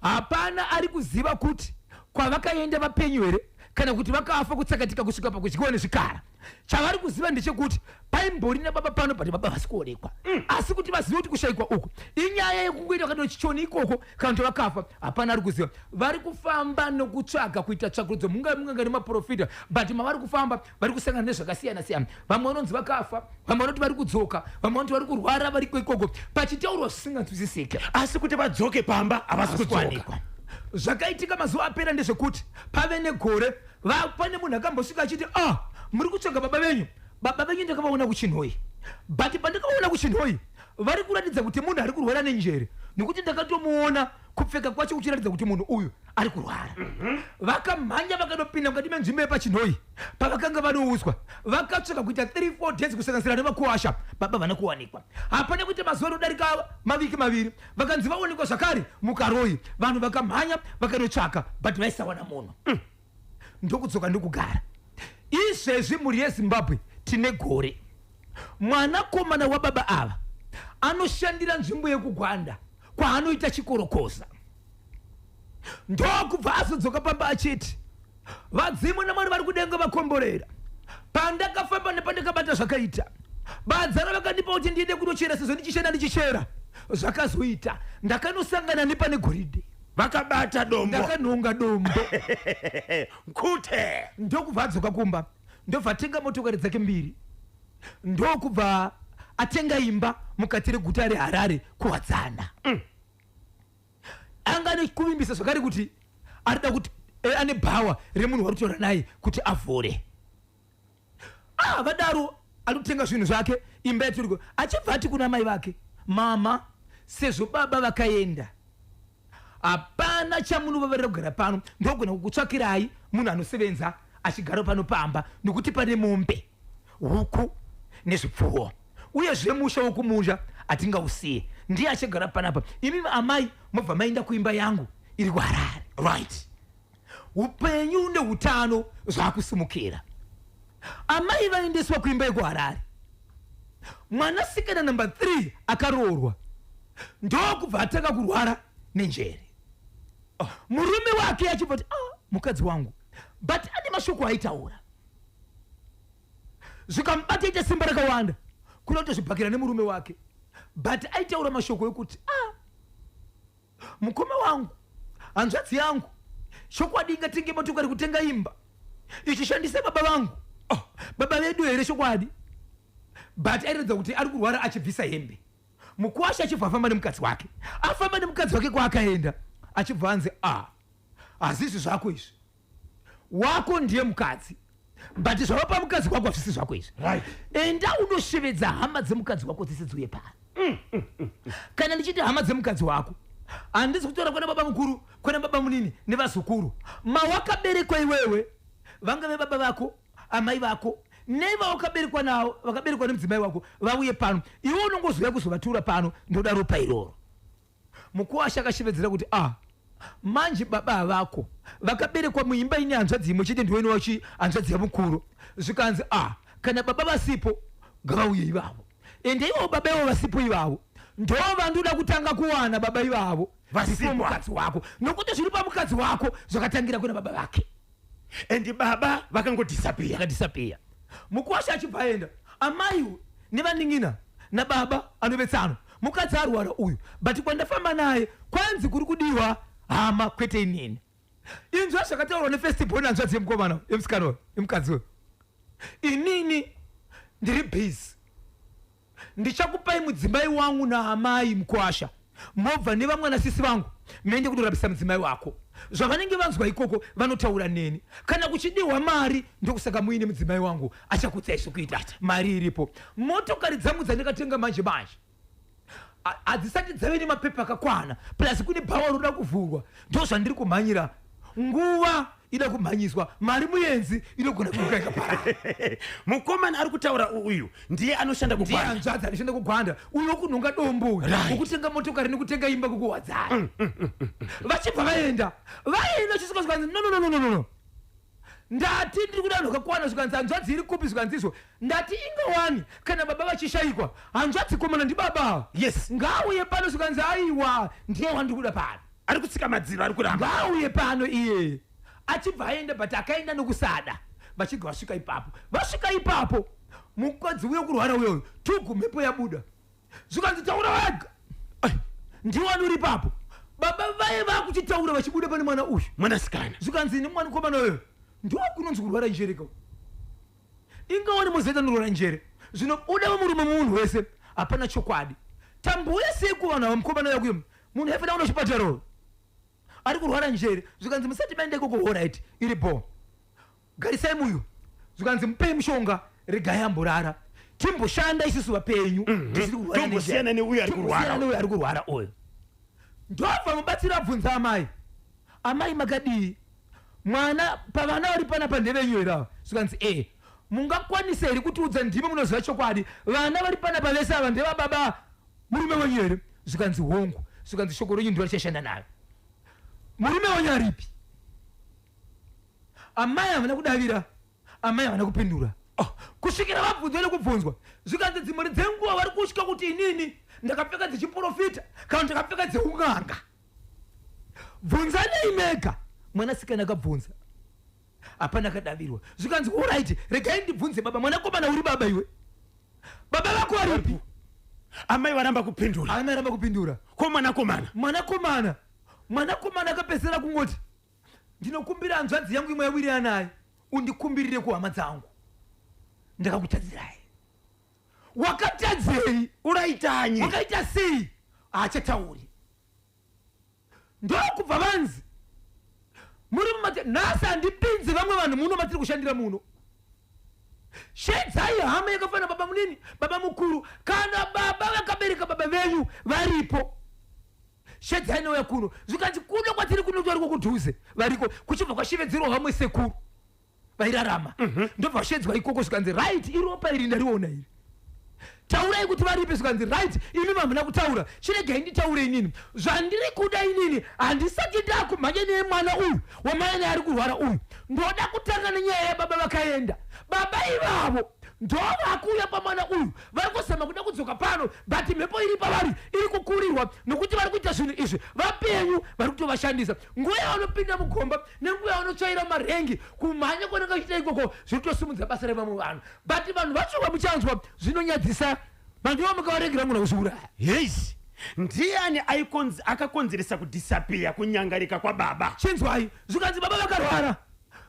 hapana ari kuziva kuti kwavakaenda vapenyu here kana kuti vakafa kutsakatika kusvika pakudyiwa nezvikara. Chavari kuziva ndechekuti paimbori nababa pano, but baba vasi kuonekwa. Asi kuti vazive kuti kushayikwa uku inyaya yekungoita vakati ikoko kana kuti vakafa, hapana ari kuziva. Vari kufamba nokutsvaga, kuita tsvakurudzo, munganga nemaprofita, but mavari kufamba vari kusangana nezvakasiyana siyana. Vamwe vanonzi vakafa, vamwe vanoti vari kudzoka, vamwe vanoti vari kurwara variko ikoko, pachitaurwa zvisinganzwisisike. Asi kuti vadzoke pamba havasi kudzoka. Zvakaitika mazuva apera ndezvekuti pave negore, pane munhu akambosvika achiti, ah, muri kutsvaga baba venyu, baba venyu ndakavaona kuChinhoi, but pandakavaona kuChinhoi vari kuratidza kuti munhu ari kurwara nenjere, nekuti ndakatomuona kupfeka kwacho kuchiratidza kuti munhu uyu ari kurwara. Vakamhanya vakanopinda mukati menzvimbo yepaChinhoi pavakanga vanoudzwa, vakatsvaka kuita 3-4 days, kusanganisira nevakuwasha, baba vana kuwanikwa. Hapana kuita mazuva anodarika maviki 2, vakanzi vaonekwa zvakare muKaroi. Vanhu vakamhanya vakanotsvaka, but vaisawana munhu. Ndokudzoka ndokugara. Izvezvi, mhuri yeZimbabwe, tine gore. Mwanakomana wababa ava anoshandira nzvimbo yekuGwanda kwaanoita chikorokoza, ndokubva azodzoka pamba achiti, vadzimu naMwari vari kudenga vakomborera. Pandakafamba nepandakabata zvakaita badza ravakandipa kuti ndiende kunochera, sezvo ndichishanda ndichichera, zvakazoita ndakanosangana nepane goridhe. Vakabata dombo. Ndakanhonga dombo. Kute. Ndokubva adzoka kumba, ndobva atenga motokari dzake mbiri, ndokubva atenga imba mukati reguta reHarare kuWadzana. Anga nekuvimbisa zvakare kuti arida kuti ane bhawa remunhu wari kutaura naye kuti avhure. Ah, vadaro ari kutenga zvinhu zvake, imba yatiriko, achibva ati kuna mai vake, mama, sezvo baba vakaenda, hapana chamunovavarira kugara pano, ndogona kukutsvakirai munhu anosevenza achigara pano pamba, nekuti pane mombe, huku nezvipfuwo, uyezve musha wokumusha hatingausiye, ndiye achagara panapa. Imi amai mobva maenda kuimba yangu iri kuHarare. Upenyu neutano zvakusimukira. Amai vaendeswa kuimba yekuHarare. Mwanasikana namba 3 akaroorwa, ndokubva atanga kurwara nenjere. Murume wake achibva kuti, ah, mukadzi wangu, but ane mashoko aitaura zvikamubata, ita simba rakawanda kuda kutozvibhakira nemurume wake, but aitaura mashoko ekuti, ah, mukoma wangu, hanzvadzi yangu Chokwadi ingatenge motokari, kutenga imba ichishandisa baba vangu? Oh, baba vedu here chokwadi? But airatidza kuti ari kurwara, achibvisa hembe. Mukwasha achibva afamba nemukadzi wake, afamba nemukadzi wake kwaakaenda, achibva anzi, "A, hazisi zvako izvi, wako ndiye mukadzi, but zvava pamukadzi wako hazvisi zvako izvi. Enda unoshevedza hama dzemukadzi wako dzese dziuye pano." Kana ndichiti hama dzemukadzi wako, handisi kutaura kwana baba mukuru, kwana baba munini nevazukuru. Mawakaberekwa iwewe, vangave baba vako, amai vako, nevawakaberekwa navo, vakaberekwa nemudzimai wako, vauye pano. Iwe unongozouya kuzovatura pano. Ndoda ropa iroro. Mukuwasha akashevedzera kuti, "A, manje baba vako vakaberekwa muimba ine hanzvadzi imwe chete, ndiwe wachi hanzvadzi yamukuru." Zvikanzi, "A, kana baba vasipo, ngavauye ivavo." Ende ivo baba ivo vasipo ivavo, ndo vandoda kutanga kuwana baba ivavo. Vasipo. Before mukadzi wako, nokuti zviri pamukadzi wako zvakatangira kuna baba vake. And baba vakangodisappear. Yakadisappear. Mukwasha achibva aenda, amai nevanin'ina nababa anovetsano. Mukadzi arwara uyu, but kwandafamba naye kwanzi kuri kudiwa hama, kwete inini. Inzwa zvakataurwa nefirst born, hanzvadzi yemukomana, yemusikana uyu, yemukadzi uyu: "Inini ndiri busy, ndichakupai mudzimai wangu naamai mukwasha, mobva nevamwana sisi vangu, muende kundorapisa mudzimai wako. Zvavanenge vanzwa ikoko vanotaura neni. Kana kuchidiwa mari, ndokusaka muine mudzimai wangu, achakutsai zvekuita. Mari iripo. Motokari dzangu dzandakatenga manje manje hadzisati dzave nemapepa akakwana, plus kune bhawa roda kuvhurwa, ndo zvandiri kumhanyira. Nguva ida kumhanyiswa, mari muenzi inogona kuuka ikaparara." Mukomana ari kutaura uyu ndiye anoshanda Ndiye kuGwanda. Hanzvadzi anoshanda kuGwanda, uyo kunhonga dombo uyu, ukutenga motokari nekutenga imba kukuwadzana. Vachibva vaenda, vaenda chisvika, zvikanzi, "No, no, no, no, no, no, ndati ndiri kuda vanhu vakakwana." Zvikanzi, "Hanzvadzi iri kupi?" Zvikanzi, "Izvo ndati ingawani, kana baba vachishayikwa, hanzvadzi komana ndibaba ava. Ngauye pano." Zvikanzi, "Aiwa, ndiye wandiri kuda pano." Ari kutsika madziro, ari kuramba. "Ngauye pano iye." Achibva aenda, but akaenda nokusada. Vachibva vasvika ipapo, vasvika ipapo, mukadzi uyo kurwara uyoyo, tugu mhepo yabuda. Zvikanzi, "Taura wega, ndiwani uri ipapo?" Baba vaye vakuchitaura vachibuda pane mwana uyu. Mwanasikana. Zvikanzi, "Ini mwanakomana uyoyo." Ndo kunonzi kurwara njere ka. Ingawani muzoita norwara njere, zvinobuda murume munhu wese, hapana chokwadi. Tambuya sei kuvanhu ava? Mukomana yakuyo munhu aifanira kuenda kuchipatara, ari kurwara njere. Zvikanzi, "Musati maenda ikoko, alright, iri bo, garisai muyu." Zvikanzi, "Mupei mushonga, regai amborara, timboshanda isusu vapenyu tisiri kurwara nenjere." Tombosiyana neuyu ari kurwara. Tombosiyana neuyu ari kurwara uyu. Ndobva mubatsiri abvunza amai, "Amai, makadii? Mwana pavana vari panapa ndevenyu here ava?" Zvikanzi, "E, mungakwanisa here kutiudza, ndimi munoziva chokwadi, vana vari panapa vese ava ndevababa murume wenyu here?" Zvikanzi, "Hongu." Zvikanzi, "Shoko renyu ndiro richashanda nayo. Murume wenyu aripi?" Amai havana kudavira, amai havana kupindura. Oh, kusvikira vabvunzwa nekubvunzwa. Zvikanzi, "Dzimwe dzenguva vari kutya kuti inini ndakapfeka dzechiprofita kana ndakapfeka dzeung'anga. Bvunzanei mega." Mwanasikana akabvunza, hapana akadavirwa. Zvikanzi, "Alright, regai ndibvunze baba. Mwanakomana uri baba iwe, baba vako varipi?" Amai varamba kupindura. Amai aramba kupindura. Ko mwanakomana? Mwanakomana akapedzisira kungoti, "Ndinokumbira hanzvadzi yangu imwe yawirira naye, undikumbirire kuhama dzangu, ndakakutadzirai." Wakatadzei? Uraitanyi? Wakaita sei? Haachatauri. Ndokubva vanzi, "Muri mumate nhasi, handipinzi vamwe vanhu muno matiri kushandira muno. Shedzai hama yakafanana baba munini, baba mukuru, kana baba vakabereka baba venyu varipo, shedzai neuya kuno." Zvikanzi, "Kuno kwatiri kuno variko kudhuze, variko." Kuchibva kwashevedzerwa vamwe sekuru vairarama, ndobva vashedzwa ikoko. Zvikanzi, "Right, iropa iri ndariona iri, taurai kuti varipi." Zvikanzi, "Right, imi mamuna kutaura, chiregai nditaure inini zvandiri kuda. Inini handisati ndakumhanya nemwana uyu wamai ari kurwara uyu. Ndoda kutanga nenyaya yababa vakaenda. Baba ivavo ndo vakuuya pamwana uyu, vari kuzama kuda kudzoka pano, but mhepo iri pavari iri kukurirwa nokuti vari kuita zvinhu izvi vapenyu, vari kutovashandisa. Nguva yavanopinda mugomba nenguva yavanotsvaira marengi, kumhanya kwanenge achiita ikoko, zviri kutosimudza basa revamwe vanhu. But vanhu vacho vamuchanzwa zvinonyadzisa, vanhu ivo mukavaregera muna kuzviuraya." Yes. Ndiani akakonzeresa kudisappear, kunyangarika kwababa? Chinzwai, zvikanzi baba vakarwara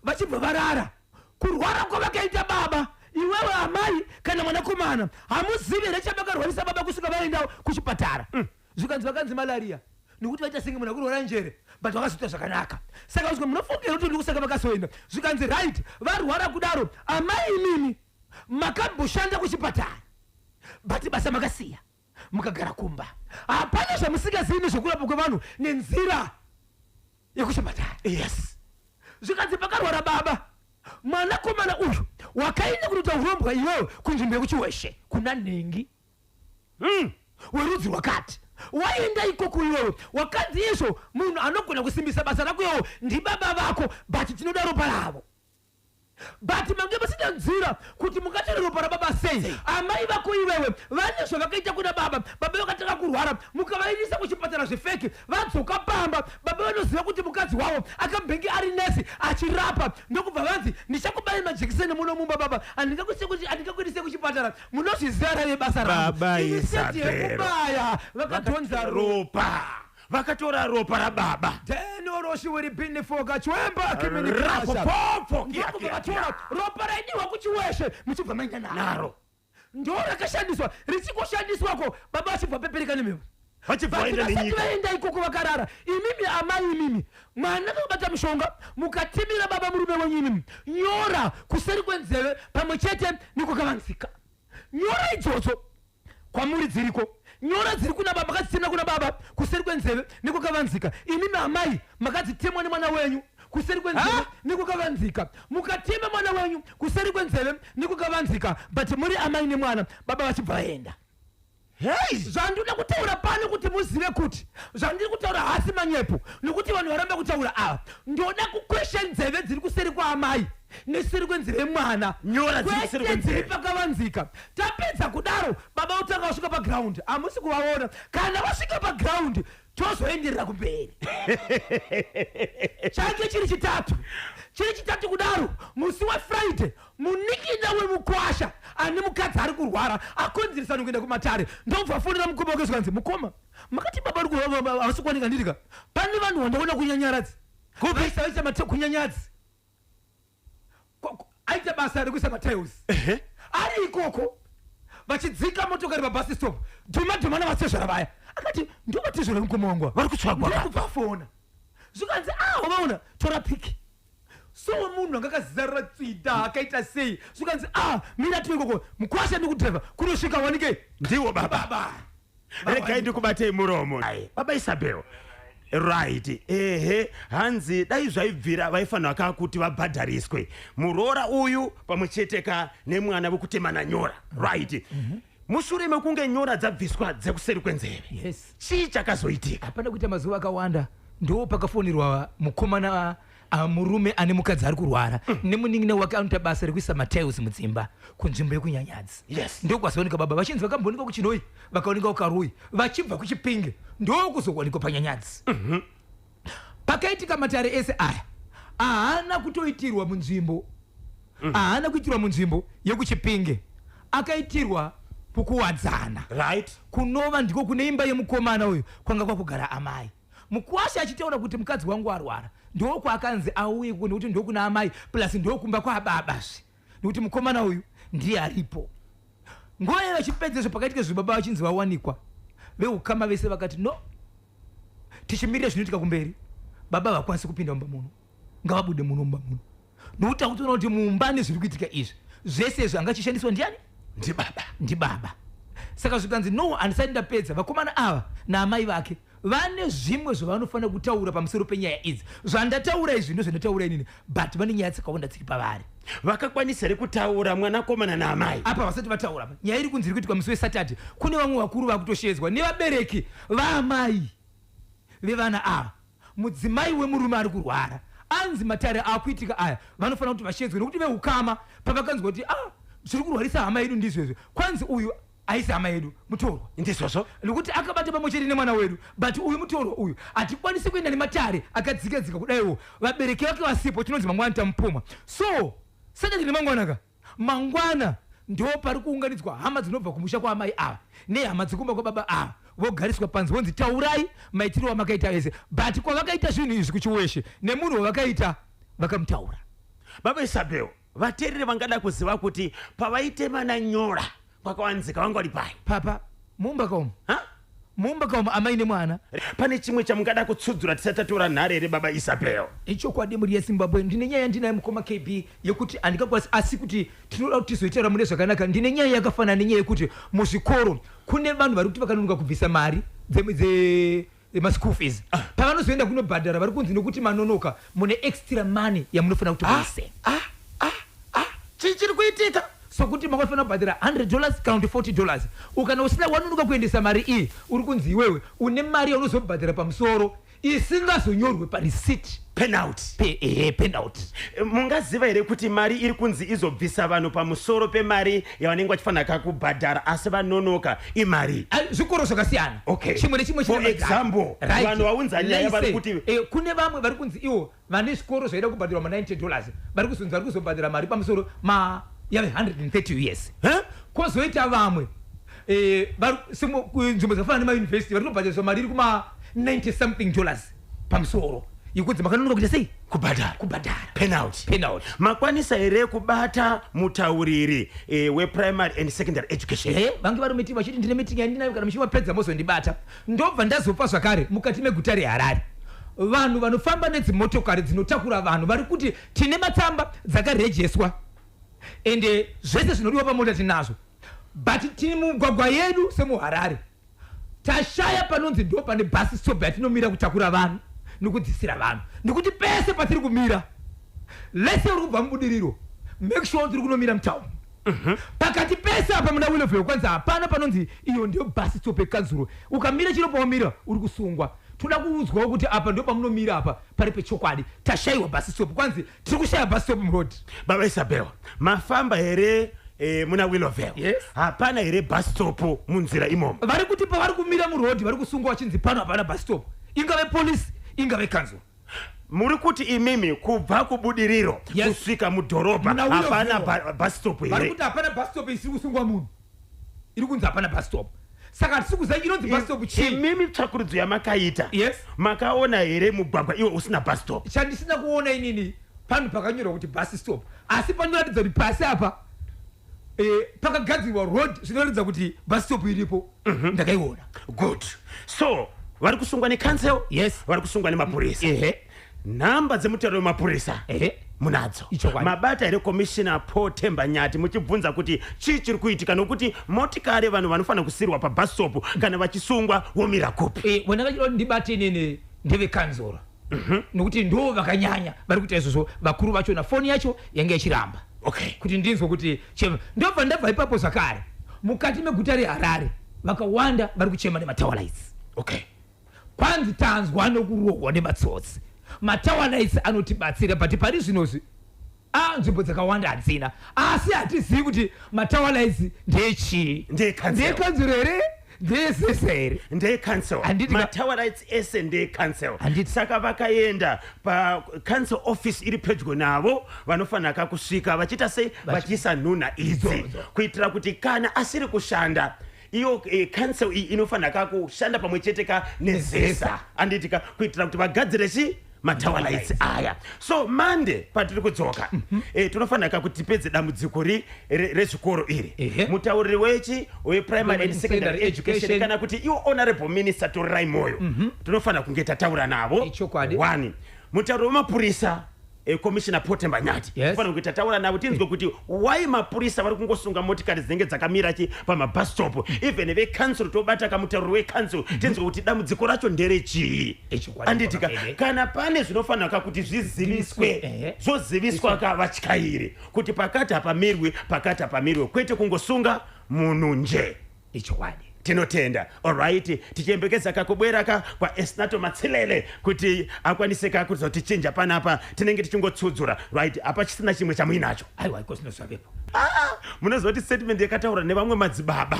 vachibva varara. Kurwara kwavakaita baba, iwewe amai kana mwanakomana hamuzivi here chavakarwarisa baba kusvika vaenda kuchipatara? Zvikanzi vakanzi malaria, nekuti vaita senge munhu akurwara njere, but vakazoita zvakanaka. Saka zvika munofungira kuti ndikusaka vakazoenda. Zvikanzi right, varwara kudaro, amai imimi makamboshanda kuchipatara, but basa makasiya mukagara kumba, hapana zvamusingazivi nezvekurapwa kwevanhu nenzira yekuchipatara. Zvikanzi pakarwara baba, mwanakomana uyu wakaenda kunoita urombwa iwewe kunzvimbo yekuChiweshe kuna nhengi werudzi rwakati. Waenda ikoko iwewe, wakanzi izvo munhu anogona kusimbisa basa rako iwewe ndibaba vako, but tinoda ropa ravo, but mange musina nzira kuti mungatore ropa rababa sei. Amai vako iwewe vane zvavakaita kuna baba. Baba vakatanga kurwara, mukavaendesa kuchipatara zvefake. Vadzoka pamba, baba vanoziva kuti mukadzi wavo akambenge ari nesi achirapa, ndokubva vanzi, "Ndichakubai majekiseni muno mumba baba, handingakuendese kuchipatara, munozviziva rave basa rangu." Baba Instead Isabel. yekubaya, vakadhonza ropa. Ropa, vakatora ropa rababa. Tenoroshiweribinifoka chwemba kiminikasha. Rapopopo. Ndokubva vatora ropa raidiwa kuChiweshe, muchibva maenda naro. Naro. Ndo rakashandiswa, richingoshandiswako baba vachibva pepereka nemhepo. Vachibva vaenda Vasati nenyika. vaenda ikoko vakarara, imimi amai, imimi mwana kakabata mushonga, mukatimira baba murume wenyu, imimi nyora kuseri kwenzeve pamwe chete nekwakavanzika. Nyora idzodzo kwamuri dziriko, nyora dziri kuna baba, makadzitemera kuna baba kuseri kwenzeve nekwakavanzika. Imimi amai makadzitemwa nemwana wenyu kuseri kwenzeve nekwakavanzika, mukatema mwana wenyu kuseri kwenzeve nekwakavanzika, but muri amai nemwana, baba vachibva vaenda. Hei. Zvandoda kutaura pano kuti muzive kuti zvandiri kutaura hasi manyepo, nokuti vanhu varamba kutaura ava. Ndoda kukwesha nzeve dziri kuseri kwaamai neseri kwenzeve yemwana. Nyora dziri kuseri Kwete dziri kwenzeve. pakavanzika. Tapedza kudaro, baba utanga vasvika paground, hamusi kuvaona. Kana vasvika paground, tozoenderera kumberi. Change chiri chitatu, chiri chitatu kudaro, musi weFriday, munikina wemukwasha ane mukadzi ari kurwara akonzeresa nokuenda kumatare, ndobva afonera mukoma wake, zvikanzi, "Mukoma, makati baba ari kurwara havasi kuwanika, ndirika pane vanhu vandaona kunyanyaradzi vaisa vaisa mate kunyanyadzi." Aita basa rekuisa matiles ari ikoko, vachidzika motokari pabus stop, dhuma dhuma navatezvara vaya. Akati, "Ndovatezvara mukoma wangu ava." Vari kutsvagwa. Ndokubva afona, zvikanzi, "Ah, wavaona, tora pic." So munhu anga akazarura tsvida akaita sei, zvikanzi, "Ah, mira tiwe ikoko, mukwasha ndikudhevha kunosvika wanike Ndiwo baba. Baba." Regai ndikubatei muromo. Ai, baba Isabel, right, ehe, hanzi dai zvaibvira vaifanira ka kuti vabhadhariswe muroora uyu pamwe chete ka nemwana vekutemana nyora, right? Mushure mekunge nyora dzabviswa dzekuseri kwenzeve, chii chakazoitika? Hapana kuita mazuva akawanda, ndo pakafonirwa mukomana, murume ane mukadzi ari kurwara nemunin'ina wake anoita basa rekuisa matiles mudzimba kunzvimbo yekunyanyadzi. Ndokwazooneka baba vachinzi vakamboonekwa kuChinoi, vakaonekwa kuKaroi, vachibva kuChipinge, ndokuzowanikwa panyanyadzi. Pakaitika matare ese aya, haana kutoitirwa munzvimbo, haana kuitirwa munzvimbo yekuChipinge, akaitirwa pukuwadzana, kunova ndiko kune imba yemukomana uyu kwanga kwakugara amai. Mukwasha achitaura kuti mukadzi wangu arwara, ndokwakanzi auye, nekuti ndokuna amai, plus ndokumba kwababazve, nekuti mukomana uyu ndiye aripo. Nguva iyo vachipedzezvo, pakaitika zvibaba vachinzi vawanikwa, veukama vese vakati, "No, tichimirira zvinoitika kumberi, baba havakwanisi kupinda mumba muno, ngavabude muno mumba muno, nokuti takutoona kuti mumba nezviri kuitika izvi zvese izvi angachishandiswa ndiani?" Ndibaba. Ndibaba. Saka zvikanzi, "No, handisati ndapedza. Vakomana ava naamai vake vane zvimwe zvavanofanira kutaura pamusoro penyaya idzi. Zvandataura izvi ndozvandataura inini, but vane nyaya dzakawanda dziri pavari." Vakakwanisa here kutaura mwanakomana naamai? Apa vasati vataura. Nyaya iri kunzi iri kuitika musi weSaturday. Kune vamwe vakuru vakutoshedzwa nevabereki vaamai vevana ava. Mudzimai wemurume ari kurwara anzi matare akuitika aya, vanofanira kuti vashedzwe, nokuti veukama pavakanzwa kuti, "Ah, zviri kurwarisa hama yedu ndizvezvo," kwanzi, "Uyu haisi hama yedu, mutorwa." Ndizvozvo. Nokuti akabata pamwe chete nemwana wedu, but uyu mutorwa uyu, hatikwanisi kuenda nematare akadzika dzika kudaiwo vabereki vake vasipo. Tinonzi mangwana tamupumwa. So Saturday nemangwana ka, mangwana ndo pari kuunganidzwa hama dzinobva kumusha kwaamai ava nehama dzekumba kwababa ava. Vogariswa panzi, vonzi taurai maitiro amakaita ese. But kwavakaita zvinhu izvi kuChiweshe, nemunhu wavakaita vakamutaura. Baba Isabel, vateereri vangada kuziva kuti pavaitemana nyora kwakawanzika vanga vari pai? Papa mumba kaumu. Ha? Mumba kaumu, amai nemwana. Pane chimwe chamungada kutsudzura tisati tatora nhare here, baba Isabel? Ichokwadi, mhuri yeZimbabwe, ndine nyaya ndinayo, mukoma KB, yekuti handingakwanisi, asi kuti tinoda kuti tizoitaura mune zvakanaka. Ndine nyaya yakafanana nenyaya yekuti muzvikoro kune vanhu vari kuti vakanonoka kubvisa mari dzemaschool fees. Pavanozoenda kunobhadhara, vari kunzi nokuti manonoka, mune extra money yamunofanira kuti muise. Chii chiri kuitika? Sokuti makafanira kubhadhara $100 kana kuti $40, ukana usina wanonoka kuendesa mari iyi, uri kunzi iwewe une mari yaunozobhadhara pamusoro isingazonyorwe pareceipt. Penalty. Penalty. Mungaziva here kuti mari iri kunzi izobvisa vanhu pamusoro pemari yavanenge vachifanira kubhadhara asi vanonoka imari? Ah, zvikoro zvakasiyana. Chimwe nechimwe For chine example, vanhu vaunza nyaya vari kuti Kune vamwe vari kunzi iwo vane zvikoro zvaida kubhadharwa ma$90, vari kuzonzi vari kuzobhadhara mari pamusoro ma yave 130 US. Huh? Kwozoita vamwe nzvimbo dzakafanana nemayunivhesiti vari kutobhadhariswa mari iri kuma 90 something dollars pamusoro yekunzi makanonoka kuita sei? Kubhadhara. Kubhadhara. Penalty. Penalty. Makwanisa here kubata mutauriri weprimary and secondary education? Vange vari meeting, vachiti ndine meeting yandinayo, kana muchivapedza mozondibata. Ndobva ndazopa zvakare, mukati meguta reHarare vanhu vanofamba nedzimotokari dzinotakura vanhu vari kuti tine matsamba dzakarejeswa, ende zvese zvinodiwa pamota tinazvo, but tiri mumigwagwa yedu semuHarare tashaya panonzi ndo pane bus stop yatinomira kutakura vanhu nekudzisira vanhu, nekuti pese patiri kumira lese uri kubva muBudiriro, make sure tiri kunomira mutauni pakati pese apa muna Willowvale, kwanzi hapana panonzi iyo ndiyo bus stop yekanzuro. Ukamira chiro pawamira uri kusungwa. Toda kuudzwawo kuti apa ndo pamunomira, apa pari pechokwadi. Tashayiwa bus stop, kwanzi tiri kushaya bus stop muroad. Baba Isabel, mafamba here muna Willowvale? Yes. Hapana here bus stop munzira imomo? Vari kuti pavari kumira muroad vari kusungwa, vachinzi pano hapana bus stop, ingave polisi, ingave kanzuro. Muri kuti imimi kubva kuBudiriro Yes. kusvika mudhorobha Muna Willowvale. hapana bus stop Vari here? kuti hapana bus stop isiri kusungwa munhu, iri kunzi hapana bus stop, saka hatisi kuziva inonzi bus stop chii. Imimi tsvakurudzo yamakaita, Yes. makaona here mugwagwa iwo usina bus stop? Chandisina kuona inini, panhu pakanyorwa kuti bus stop, asi panoratidza kuti pasi apa pakagadzirwa road, zvinoratidza kuti bus stop iripo, ndakaiona. Good. So vari kusungwa necouncil, Yes. vari kusungwa nemapurisa. Ehe. Nhamba dzemutauro wemapurisa Ehe. munadzo? Ichokwadi. Mabata here Commissioner Paul Themba Nyati muchibvunza kuti chii chiri kuitika, nokuti motikari vanhu vanofanira kusirwa pabus stop, kana vachisungwa womira kupi? Wandakachida kuti ndibate inini ndevekanzura, nokuti ndo vakanyanya vari kuita izvozvo, vakuru vachona. Foni yacho yange ichiramba kuti ndinzwe kuti chema. Ndobva ndabva ipapo zvakare, mukati meguta reHarare vakawanda vari kuchema nematower lights. Kwanzi tanzwa nokurohwa nematsotsi, matower lights anotibatsira, but pari zvinozvi a nzvimbo dzakawanda hadzina, asi hatizivi kuti matower lights ndechii. Ndeyekanzuro. Ndeyekanzuro here, ndeyeZESA here? Ndeyecouncil. Handiti Matower lights ese ndeyecouncil. Handiti. Saka vakaenda pacouncil office iri pedyo navo, vanofanira kusvika vachiita sei? Vachiisa nhunha idzi Idzodzo. kuitira kuti kana asiri kushanda iyo council iyi inofanira kushanda pamwe chete ka neZESA. NeZESA. Handiti ka, kuitira kuti vagadzire chi matower lights aya. So Monday patiri kudzoka, tinofanira kuti tipedze dambudziko rezvikoro iri. Mutauriri wechi weprimary and secondary education, education. Kana kuti iwo honorable minister Torerai Moyo, tinofanira kunge tataura navo. Ichokwadi. One, mutauriri wemapurisa, Commissioner Paul Themba Nyati, tinofanira kunge tataura navo, tinzwe kuti why mapurisa vari kungosunga motikari dzinenge dzakamira chi pamabus stop. Even vecouncil, tobata kamutauriri wecouncil, tinzwe kuti dambudziko racho nderechii. Ichokwadi, Handitika? Baba. Kana pane zvinofanira kuti zviziviswe, zvoziviswa kavatyairi kuti pakati hapamirwi, pakati hapamirwi, kwete kungosunga munhu nje. Ichokwadi. Tinotenda. Alright, tichiyembekedza kakubwera ka kwaEsnato Matsilele kuti akwanise kakuzotichinja panapa tinenge tichingotsudzura. Right, hapachisina chimwe chamuinacho? Aiwa, iko zvino zvavepo. Munoziva kuti statement yakataura nevamwe madzibaba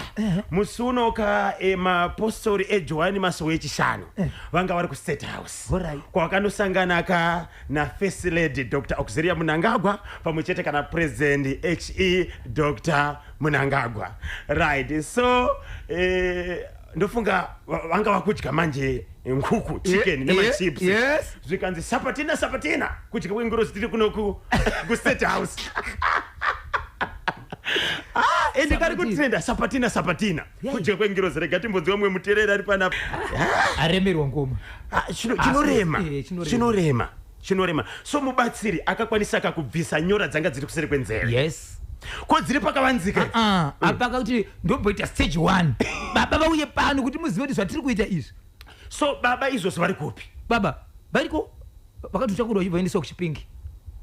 musi unoka, mapostori eJohani Masowe echishanu vanga vari kuState House, kwavakanosangana ka nafirst lady Dr Auxilia Mnangagwa pamwe chete kana President He Dr Mnangagwa. Right, so Ndofunga vanga vakudya manje nkuku, chicken nemachips. Zvikanzi sapatina sapatina, kudya kwengirozi, tiri kuno kuState House. Ah, ende kari Sapatina. kutrenda, sapatina sapatina, kudya kwengirozi. Rega timbonzwa mumwe muteereri ari panapa. Aremerwa ngoma. Ah, chinorema. Chinorema. Chinorema, chinorema. So mubatsiri akakwanisa kakubvisa nyora dzanga dziri kuseri kwenzeve? Ko dziri pakavanzika? Ah, apa kakuti ndomboita stage one, baba vauye pano kuti muzive kuti zvatiri kuita izvi. So baba izvozvo vari kupi? Baba variko, vakatotakurwa vachibva vaendeswa kuChipingi.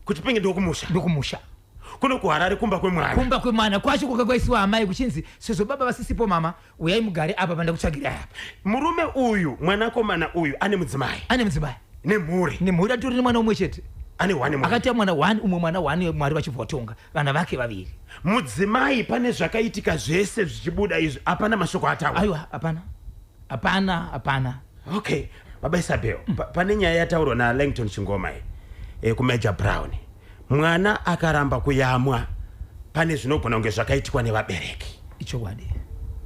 KuChipingi ndokumusha? Ndokumusha. Kuno kuHarare kumba kwemwana? Kumba kwemwana kwacho kwakakwaisiwa amai, kuchinzi sezvo baba vasisipo, mama uyai mugare apa pandakutsvagirai apa. Murume uyu, mwanakomana uyu ane mudzimai? Ane mudzimai. Nemhuri? Nemhuri, atori nemwana umwe chete. Ane one mwana? Akati mwana one, umwe mwana one, Mwari vachibva vatonga vana vake vaviri. Mudzimai pane zvakaitika zvese zvichibuda izvi, hapana mashoko ataura? Aiwa, hapana, hapana, hapana. Okay, baba Isabel, pane nyaya yataurwa naLangton Chingoma iyi, kuMajor Brown, mwana akaramba kuyamwa, pane zvinogona kunge zvakaitikwa nevabereki. Ichokwadi.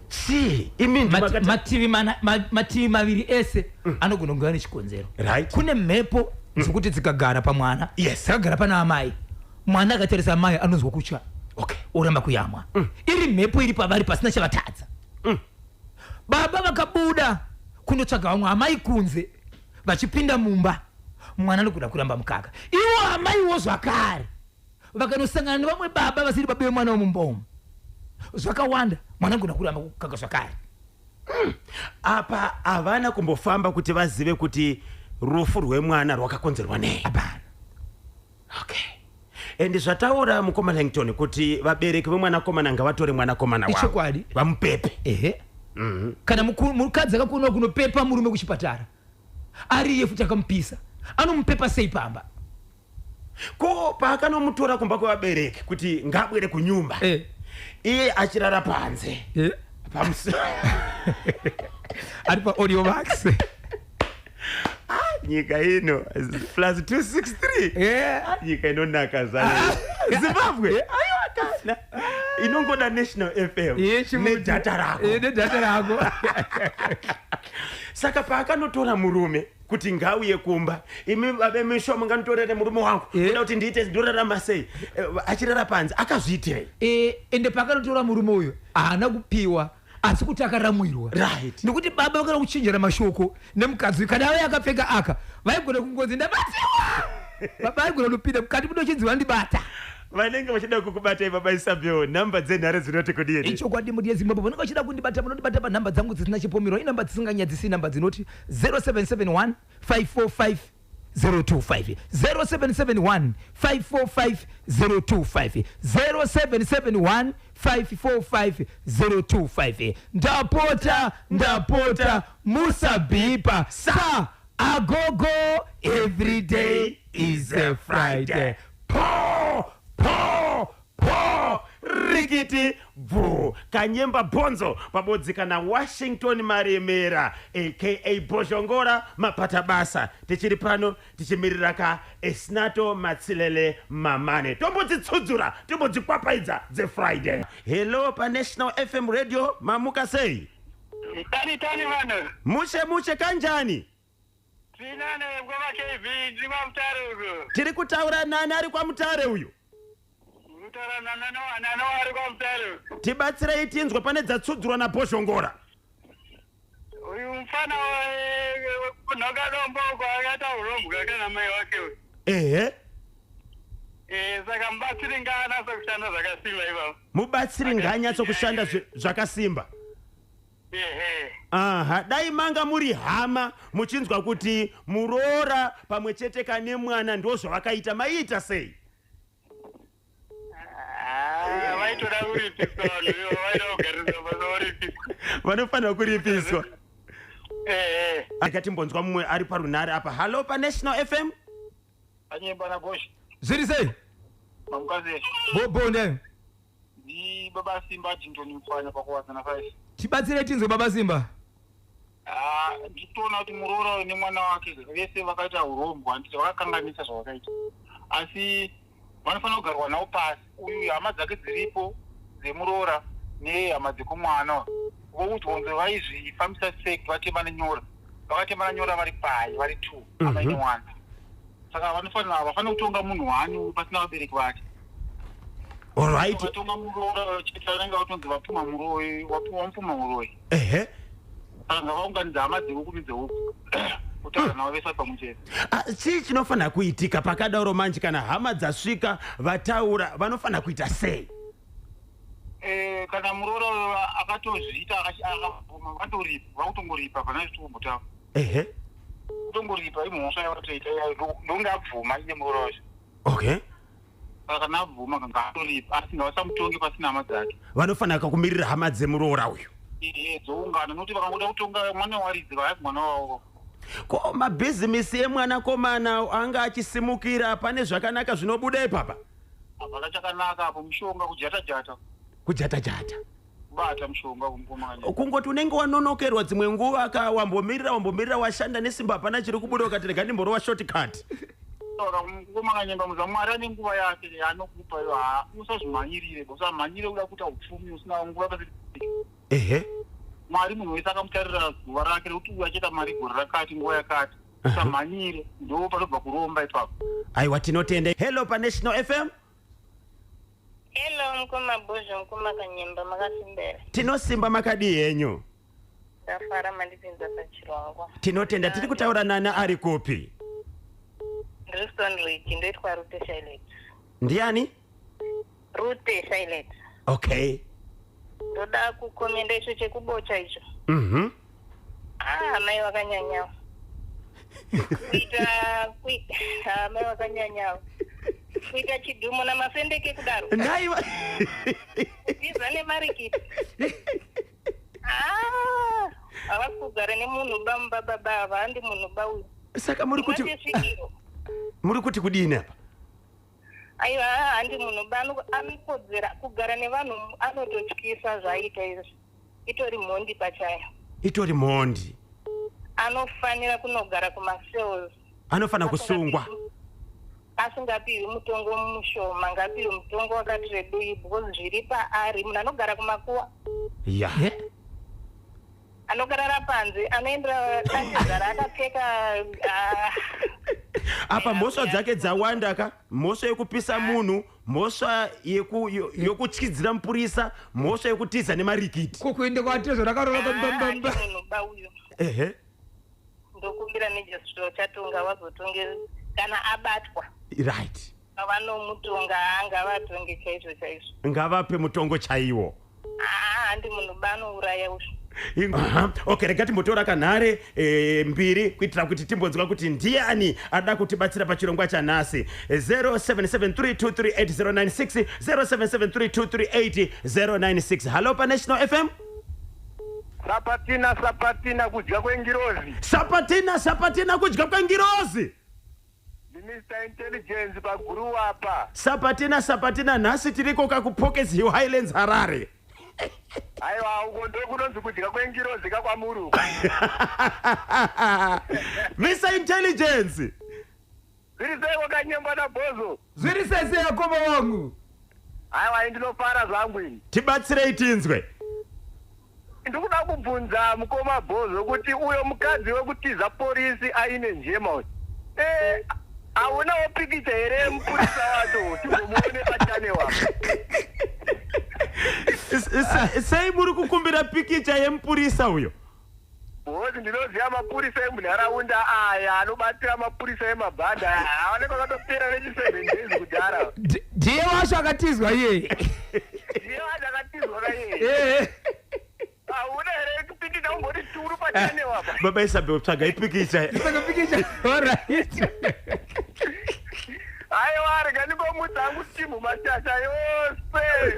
Chii imi ndimakati? Mativi maviri ese anogona kunge ane chikonzero. Kune mhepo dzekuti dzikagara pamwana, dzakagara pana amai, mwana akatarisa amai anonzwa kutya, oramba kuyamwa. Iri mhepo iri pavari pasina chavatadza. Baba vakabuda kundotsvaga vamwe amai kunze, vachipinda mumba, mwana anogona kuramba mukaka. Ivo amaiwo zvakare vakanosangana nevamwe baba vasiri baba vemwana wemumba umu, zvakawanda, mwana anogona kuramba kukaka zvakare. Apa havana kumbofamba kuti vazive kuti rufu rwemwana rwakakonzerwa nei? Hapana. Okay, and zvataura mukoma Langton kuti vabereki vemwanakomana ngavatore mwanakomana wavo vamupepe. Ehe, kana mukadzi akakonawo kunopepa murume kuchipatara, ari iye futi akamupisa, anomupepa sei pamba? Ko paakanomutora kumba kwevabereki kuti ngabwere kunyumba, iye achirara panze pamusi? Ari paAudio Max. Nyika ino, +263. Nyika inonaka zvayo Zimbabwe, aiwa kana inongoda National FM nedhata rako. Nedhata rako. Saka paakanotora murume kuti ngauye kumba, imi babe misho munganitorere murume wangu, kuda kuti ndiite ndorarama sei? Achirara panze, akazviitirei? Ende paakanotora murume uyu haana kupiwa, asi kuti akaramwirwa. Nekuti baba vakana kuchinjana mashoko nemukadzi uyu, kana ave akapfeka aka, vaigona kungonzi ndabatiwa, baba vaigona kunopinda mukati mudochinzi vandibata. Vanenge vachida kukubatai, baba Isabel, nhamba dzenhare dzinoti kudini? Ichokwadi, mudi yeZimbabwe, vanenge vachida kundibata, munondibata panhamba dzangu dzisina chipomerwa, inhamba dzisinganyadzisi, nhamba dzinoti 0771 545 025, 0771 545 025, 0771 545 025. Ndapota, ndapota, musabhipa sa agogo. Every day is a Friday. Po po po, rikiti bvu, kanyemba bhonzo pabodzi kana Washington Maremera aka Bhozhongora mapata basa. Tichiri pano tichimirira ka Esnato Matsilele Mamane, tombodzitsudzura, tombodzikwapaidza dzeFriday. Hello, paNational FM Radio, mamuka sei? Tani tani vanhu. Mushe mushe, kanjani? Tinane ngoma KB, ndiri kwaMutare uku. Tiri kutaura nani ari kwaMutare uyu? Kutaura nanano ari kwaMutare uku. Tibatsirei tinzwe pane dzatsudzurwa naBhozhongora. Uyu mufana wekunhoka dombo uko akaita urombwa kana mai wake uyu. Saka mubatsiri ngaanase kushanda zvakasimba ipapo. Mubatsiri ngaanyatsokushanda zvakasimba. Ehe. Aha, dai manga muri hama, muchinzwa kuti muroora pamwe chete kane mwana ndo zvavakaita, maiita sei? Ah, vaitoda kuripiswa vanhu ivo, vaida kugariswa pasi oripiswa. Vanofanira kuripiswa. Ehe. Akatimbonzwa mumwe ari parunhare apa. Hallo, paNational FM. Anyemba naBoshi. Zviri sei? Mamukazi. Bobonde. Ndi baba Simba Jintoni Mfana pakuwadzana 5. Tibatsirei tinzwe, baba Simba. Ah, nditoona kuti muroora uyu nemwana wake vese vakaita urombwa, handiti vakakanganisa zvavakaita, asi vanofanira kugarwa navo pasi. Uyu hama dzake dziripo dzemuroora nehama dzekumwana. Voudzwa kunzi vaizvifambisa sei kuti vatemane nyora. Vakatemana nyora vari pai vari two, amai nemwana. Saka vanofanira, havafaniri kutonga munhu wani pasina vabereki vake. Alright. Vatonga muroora chete, vanenge vatonzi vapuma muroyi, wamupuma muroyi. Saka ngavaunganidza hama dzeuku nedzeuku, kutaura navo vese pamwe chete. Ah, chii chinofanira kuitika pakadaro manje kana hama dzasvika vataura, vanofanira kuita sei? Kana muroora uyo akatozviita, akabvuma, vatoripa, vakutongoripa pana zvitikumbotaura. Kutongoripa imhosva yavatoita iyayo, ndonge abvuma iye muroora wacho. Saka kana abvuma, ngaatoripa, asi ngavasamutonge pasina hama dzake. Vanofanira kumirira hama dzemuroora uyu. Ehe, dzoungana, nokuti vakangoda kutonga mwana waridzi, vahazi mwana wavo. Ko mabhizimisi emwanakomana anga achisimukira, pane zvakanaka zvinobuda ipapa? Hapana chakanaka apo, mushonga kujata jata. Kujata jata. Kubata mushonga kumukomana. Kungoti unenge wanonokerwa dzimwe nguva ka, wambomirira, wambomirira, washanda nesimba, hapana chiri kubuda, ukati rega ndimborova shortcut. Saka mukomana Nyemba, muza Mwari ane nguva yake yaanokupa iyo. Ha, usazvimhanyirire, usamhanyire kuda kuita upfumi usina nguva pasi. Mwari munhu wese akamutarira zuva rake rekuti uyu achaita mari gore rakati, nguva yakati. Usamhanyire, ndo panobva kuromba ipapo. Aiwa, tinotenda. Hello paNational FM. Hello, mukoma Bhozho, mukoma Kanyemba, makasimbera? Tinosimba, makadii henyu? Ndafara mandipinza pachirongwa. Tinotenda. Tiri kutaura nana ari kupi? Ndiri Stoneridge, ndoitwa Rute Shailet. Ndiani? Rute Shailet. Ndoda kukomenda icho chekubocha icho. Ah, mai vakanyanyawo kuita ah, mai vakanyanyawo kuita chidhumo namafendeke kudaro. Naiwa. Kutiza nemarikiti. Ah, havasi kugara nemunhu ba mumba, baba ava handi munhu ba uyu. Saka muri kuti Ingati muri kuti kudini apa? Aiwa, handi munhu ba, anokodzera kugara nevanhu, anototyisa zvaaita izvi, itori mhondi pachayo. Itori mhondi. Anofanira kunogara kumacells. Anofanira kusungwa. Asingapiwi mutongo mushoma, ngapiwe mutongo wakati rebei, because zviri paari munhu anogara kumakuwa. Anogarara panze, anoendera atezara akapfeka, ah. Apa mhosva dzake dzawanda ka: mhosva yekupisa munhu, mhosva yokutyidzira mupurisa, mhosva yekutiza nemarikiti. Ko kuenda kwatezvo rakarova? Ah, handi bambambamba. Munhu ba uyu. Ndokumbira nejestro chatonga vazotonge kana abatwa. Vanomutonga, ngavatonge chaizvo chaizvo. Ngavape mutongo chaiwo. Ah, handi munhu ba, anouraya uyu. Aha. Okay, rega timbotora kanhare mbiri kuitira kuti timbonzwa kuti ndiani ada kutibatsira pachirongwa chanhasi. 0773238096, 0773238096. Hallo paNational FM. Sapatina, sapatina, kudya kwengirozi. Sapatina, sapatina, kudya kwengirozi. NdiMr Intelligence paguruwapa. Sapatina, sapatina, nhasi tiriko kakuPockets Hill, Highlands, Harare. Aiwa, uko ndokunonzi kudya kwengirozi kakwamuri uko. Mr Intelligence. Zviri sei kwaKanyemba naBhozo? Zviri sei sei, akoma wangu? Aiwa, ndinofara zvangu ini. Tibatsirei tinzwe. Ndikuda kubvunza mukoma Bhozo kuti uyo mukadzi wekutiza porisi aine njema uyu, haunawo pikicha here mupurisa wacho, timbomuone pachannel apa? Sei muri kukumbira pikicha yemupurisa uyo? Bhozi, ndinoziva mapurisa emunharaunda aya anobatira mapurisa emabhanda aya, anenge akatopera nechi7 days kudhara. Ndiye wacho akatizwa iyeye. Ndiye wacho akatizwa kaiye. Hauna here pikicha umboti turu pachannel apa? Baba Isabel, tsvagai pikicha. Saka pikicha, alright. Aiwa, rega ndingomudza hangu timu mashasha yose.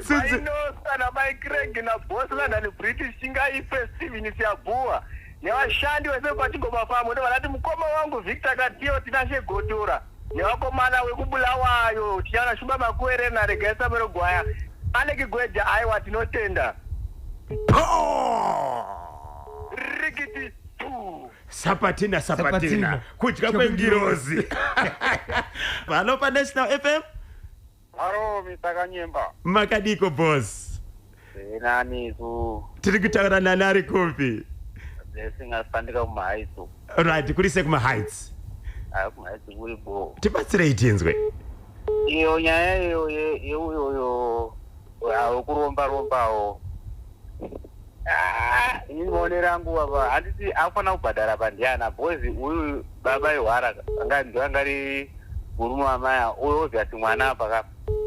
Mainosa naMai Craig naBoss London British, Chingaipe, Steven Siabuwa nevashandi vese paChingoma Farm, vanati mukoma wangu Victor Katiyo, Tinashe Gotora nevakomana wekuBulawayo, Tichana Shumba Makuere naRega Samero Gwaya, Aleki Gweja. Aiwa, tinotenda. Po! Rikiti tu. Sapatina, sapatina. Sapatina. Kudya kwengirozi. Hallo paNational FM. Haro, Mr Kanyemba. Makadiko, boss? Nani ku Tiri kutaura nani, ari kupi? Blessing asandika kumaHeights. Right, kuri sei kumaHeights? Hayi, kumaHeights kuri bo. Tibatsirei tinzwe. Iyo nyaya iyo yeuyoyo wekuromba rombawo. Ah, ini maonero angu apa, handiti akufanira kubhadhara pandiana, because uyu baba ihwara anga anga ari murume wamai uyu. Obviously mwana apa ka,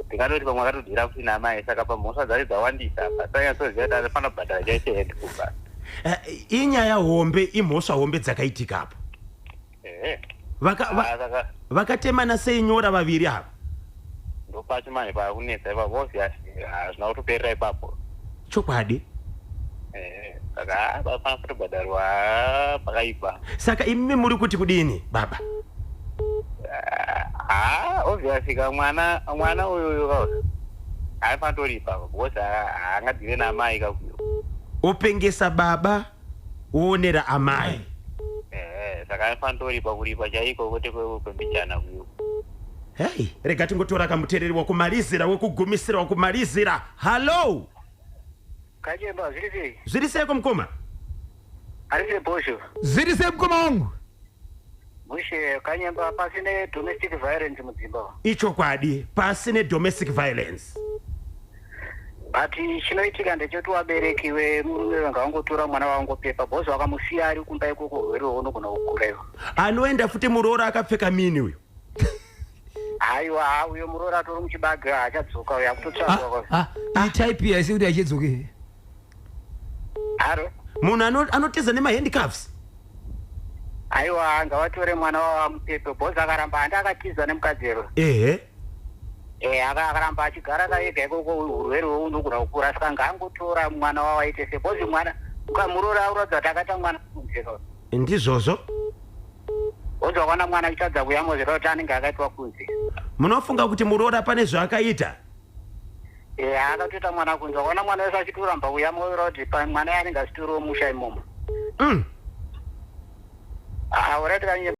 ndingatoti pamwe akatodyira futi namai, saka pamhosva dzacho dzawandisa apa, sanyatsoziva kuti anofanira kubhadhara chaicho hendi kubva. Inyaya hombe, imhosva hombe dzakaitika apo. Ehe. Vaka, Ah, saka vakatemana sei nyora vaviri ava? Ndopacho manje pakunetsa ipapo. Obviously hazvina kutoperera ipapo. Chokwadi. Saka vafana kutobhadharwa, pakaipa. Saka imimi muri kuti kudini, baba? Ha, obviously ka mwana uyoyo ka haifana toripa, because haangadhire namai kakuyo. Opengesa baba, woonera amai. Saka aifana toripa, kuripa chaiko, kwete kwembichana kuyo. Hei, rega tingotora kamuteereri wakumalizira, wekugumisira, wakumalizira. Hallo. Kachemba, zviri sei? Zviri seiko, mukoma? Ari sei, bhosho? Zviri sei, mukoma wangu? Mushe, Kanyemba, pasine domestic violence mudzimba. Ichokwadi, pasi nedomestic violence. But chinoitika ndechekuti vabereki vemurume vanga vangotora mwana vangopepa, because vakamusiya ari kumba ikoko, urwere hunogona kukura iwo. Anoenda futi muroora akapfeka mini uyo. Haiwa, uyo muroora atori muchibage, haachadzoka uyo, akutotsvagwa. Ah, iyi type yaisi kuti achidzoke. Haro. Munhu anotiza nemahandcuffs. Aiwa, ngavatore mwana wavamupepe, because akaramba, handi akatiza nemukadzero? Ehe. Akaramba achigara kaega ikoko, urwere hunogona kukura, saka ngaangotora mwana wavaite se, because mwana ukamuroora uratidza kuti akaita mwana kunze. Ndizvozvo. Because wakaona mwana achitadza kuyamwa, zvireva kuti anenge akaitwa kunze. Munofunga kuti muroora pane zvaakaita? Akatoita mwana kunze. Wakaona mwana wese achitoramba kuyamwa, ureva kuti mwana anenge achitoriwo musha imomo. Alright, Kanyemba.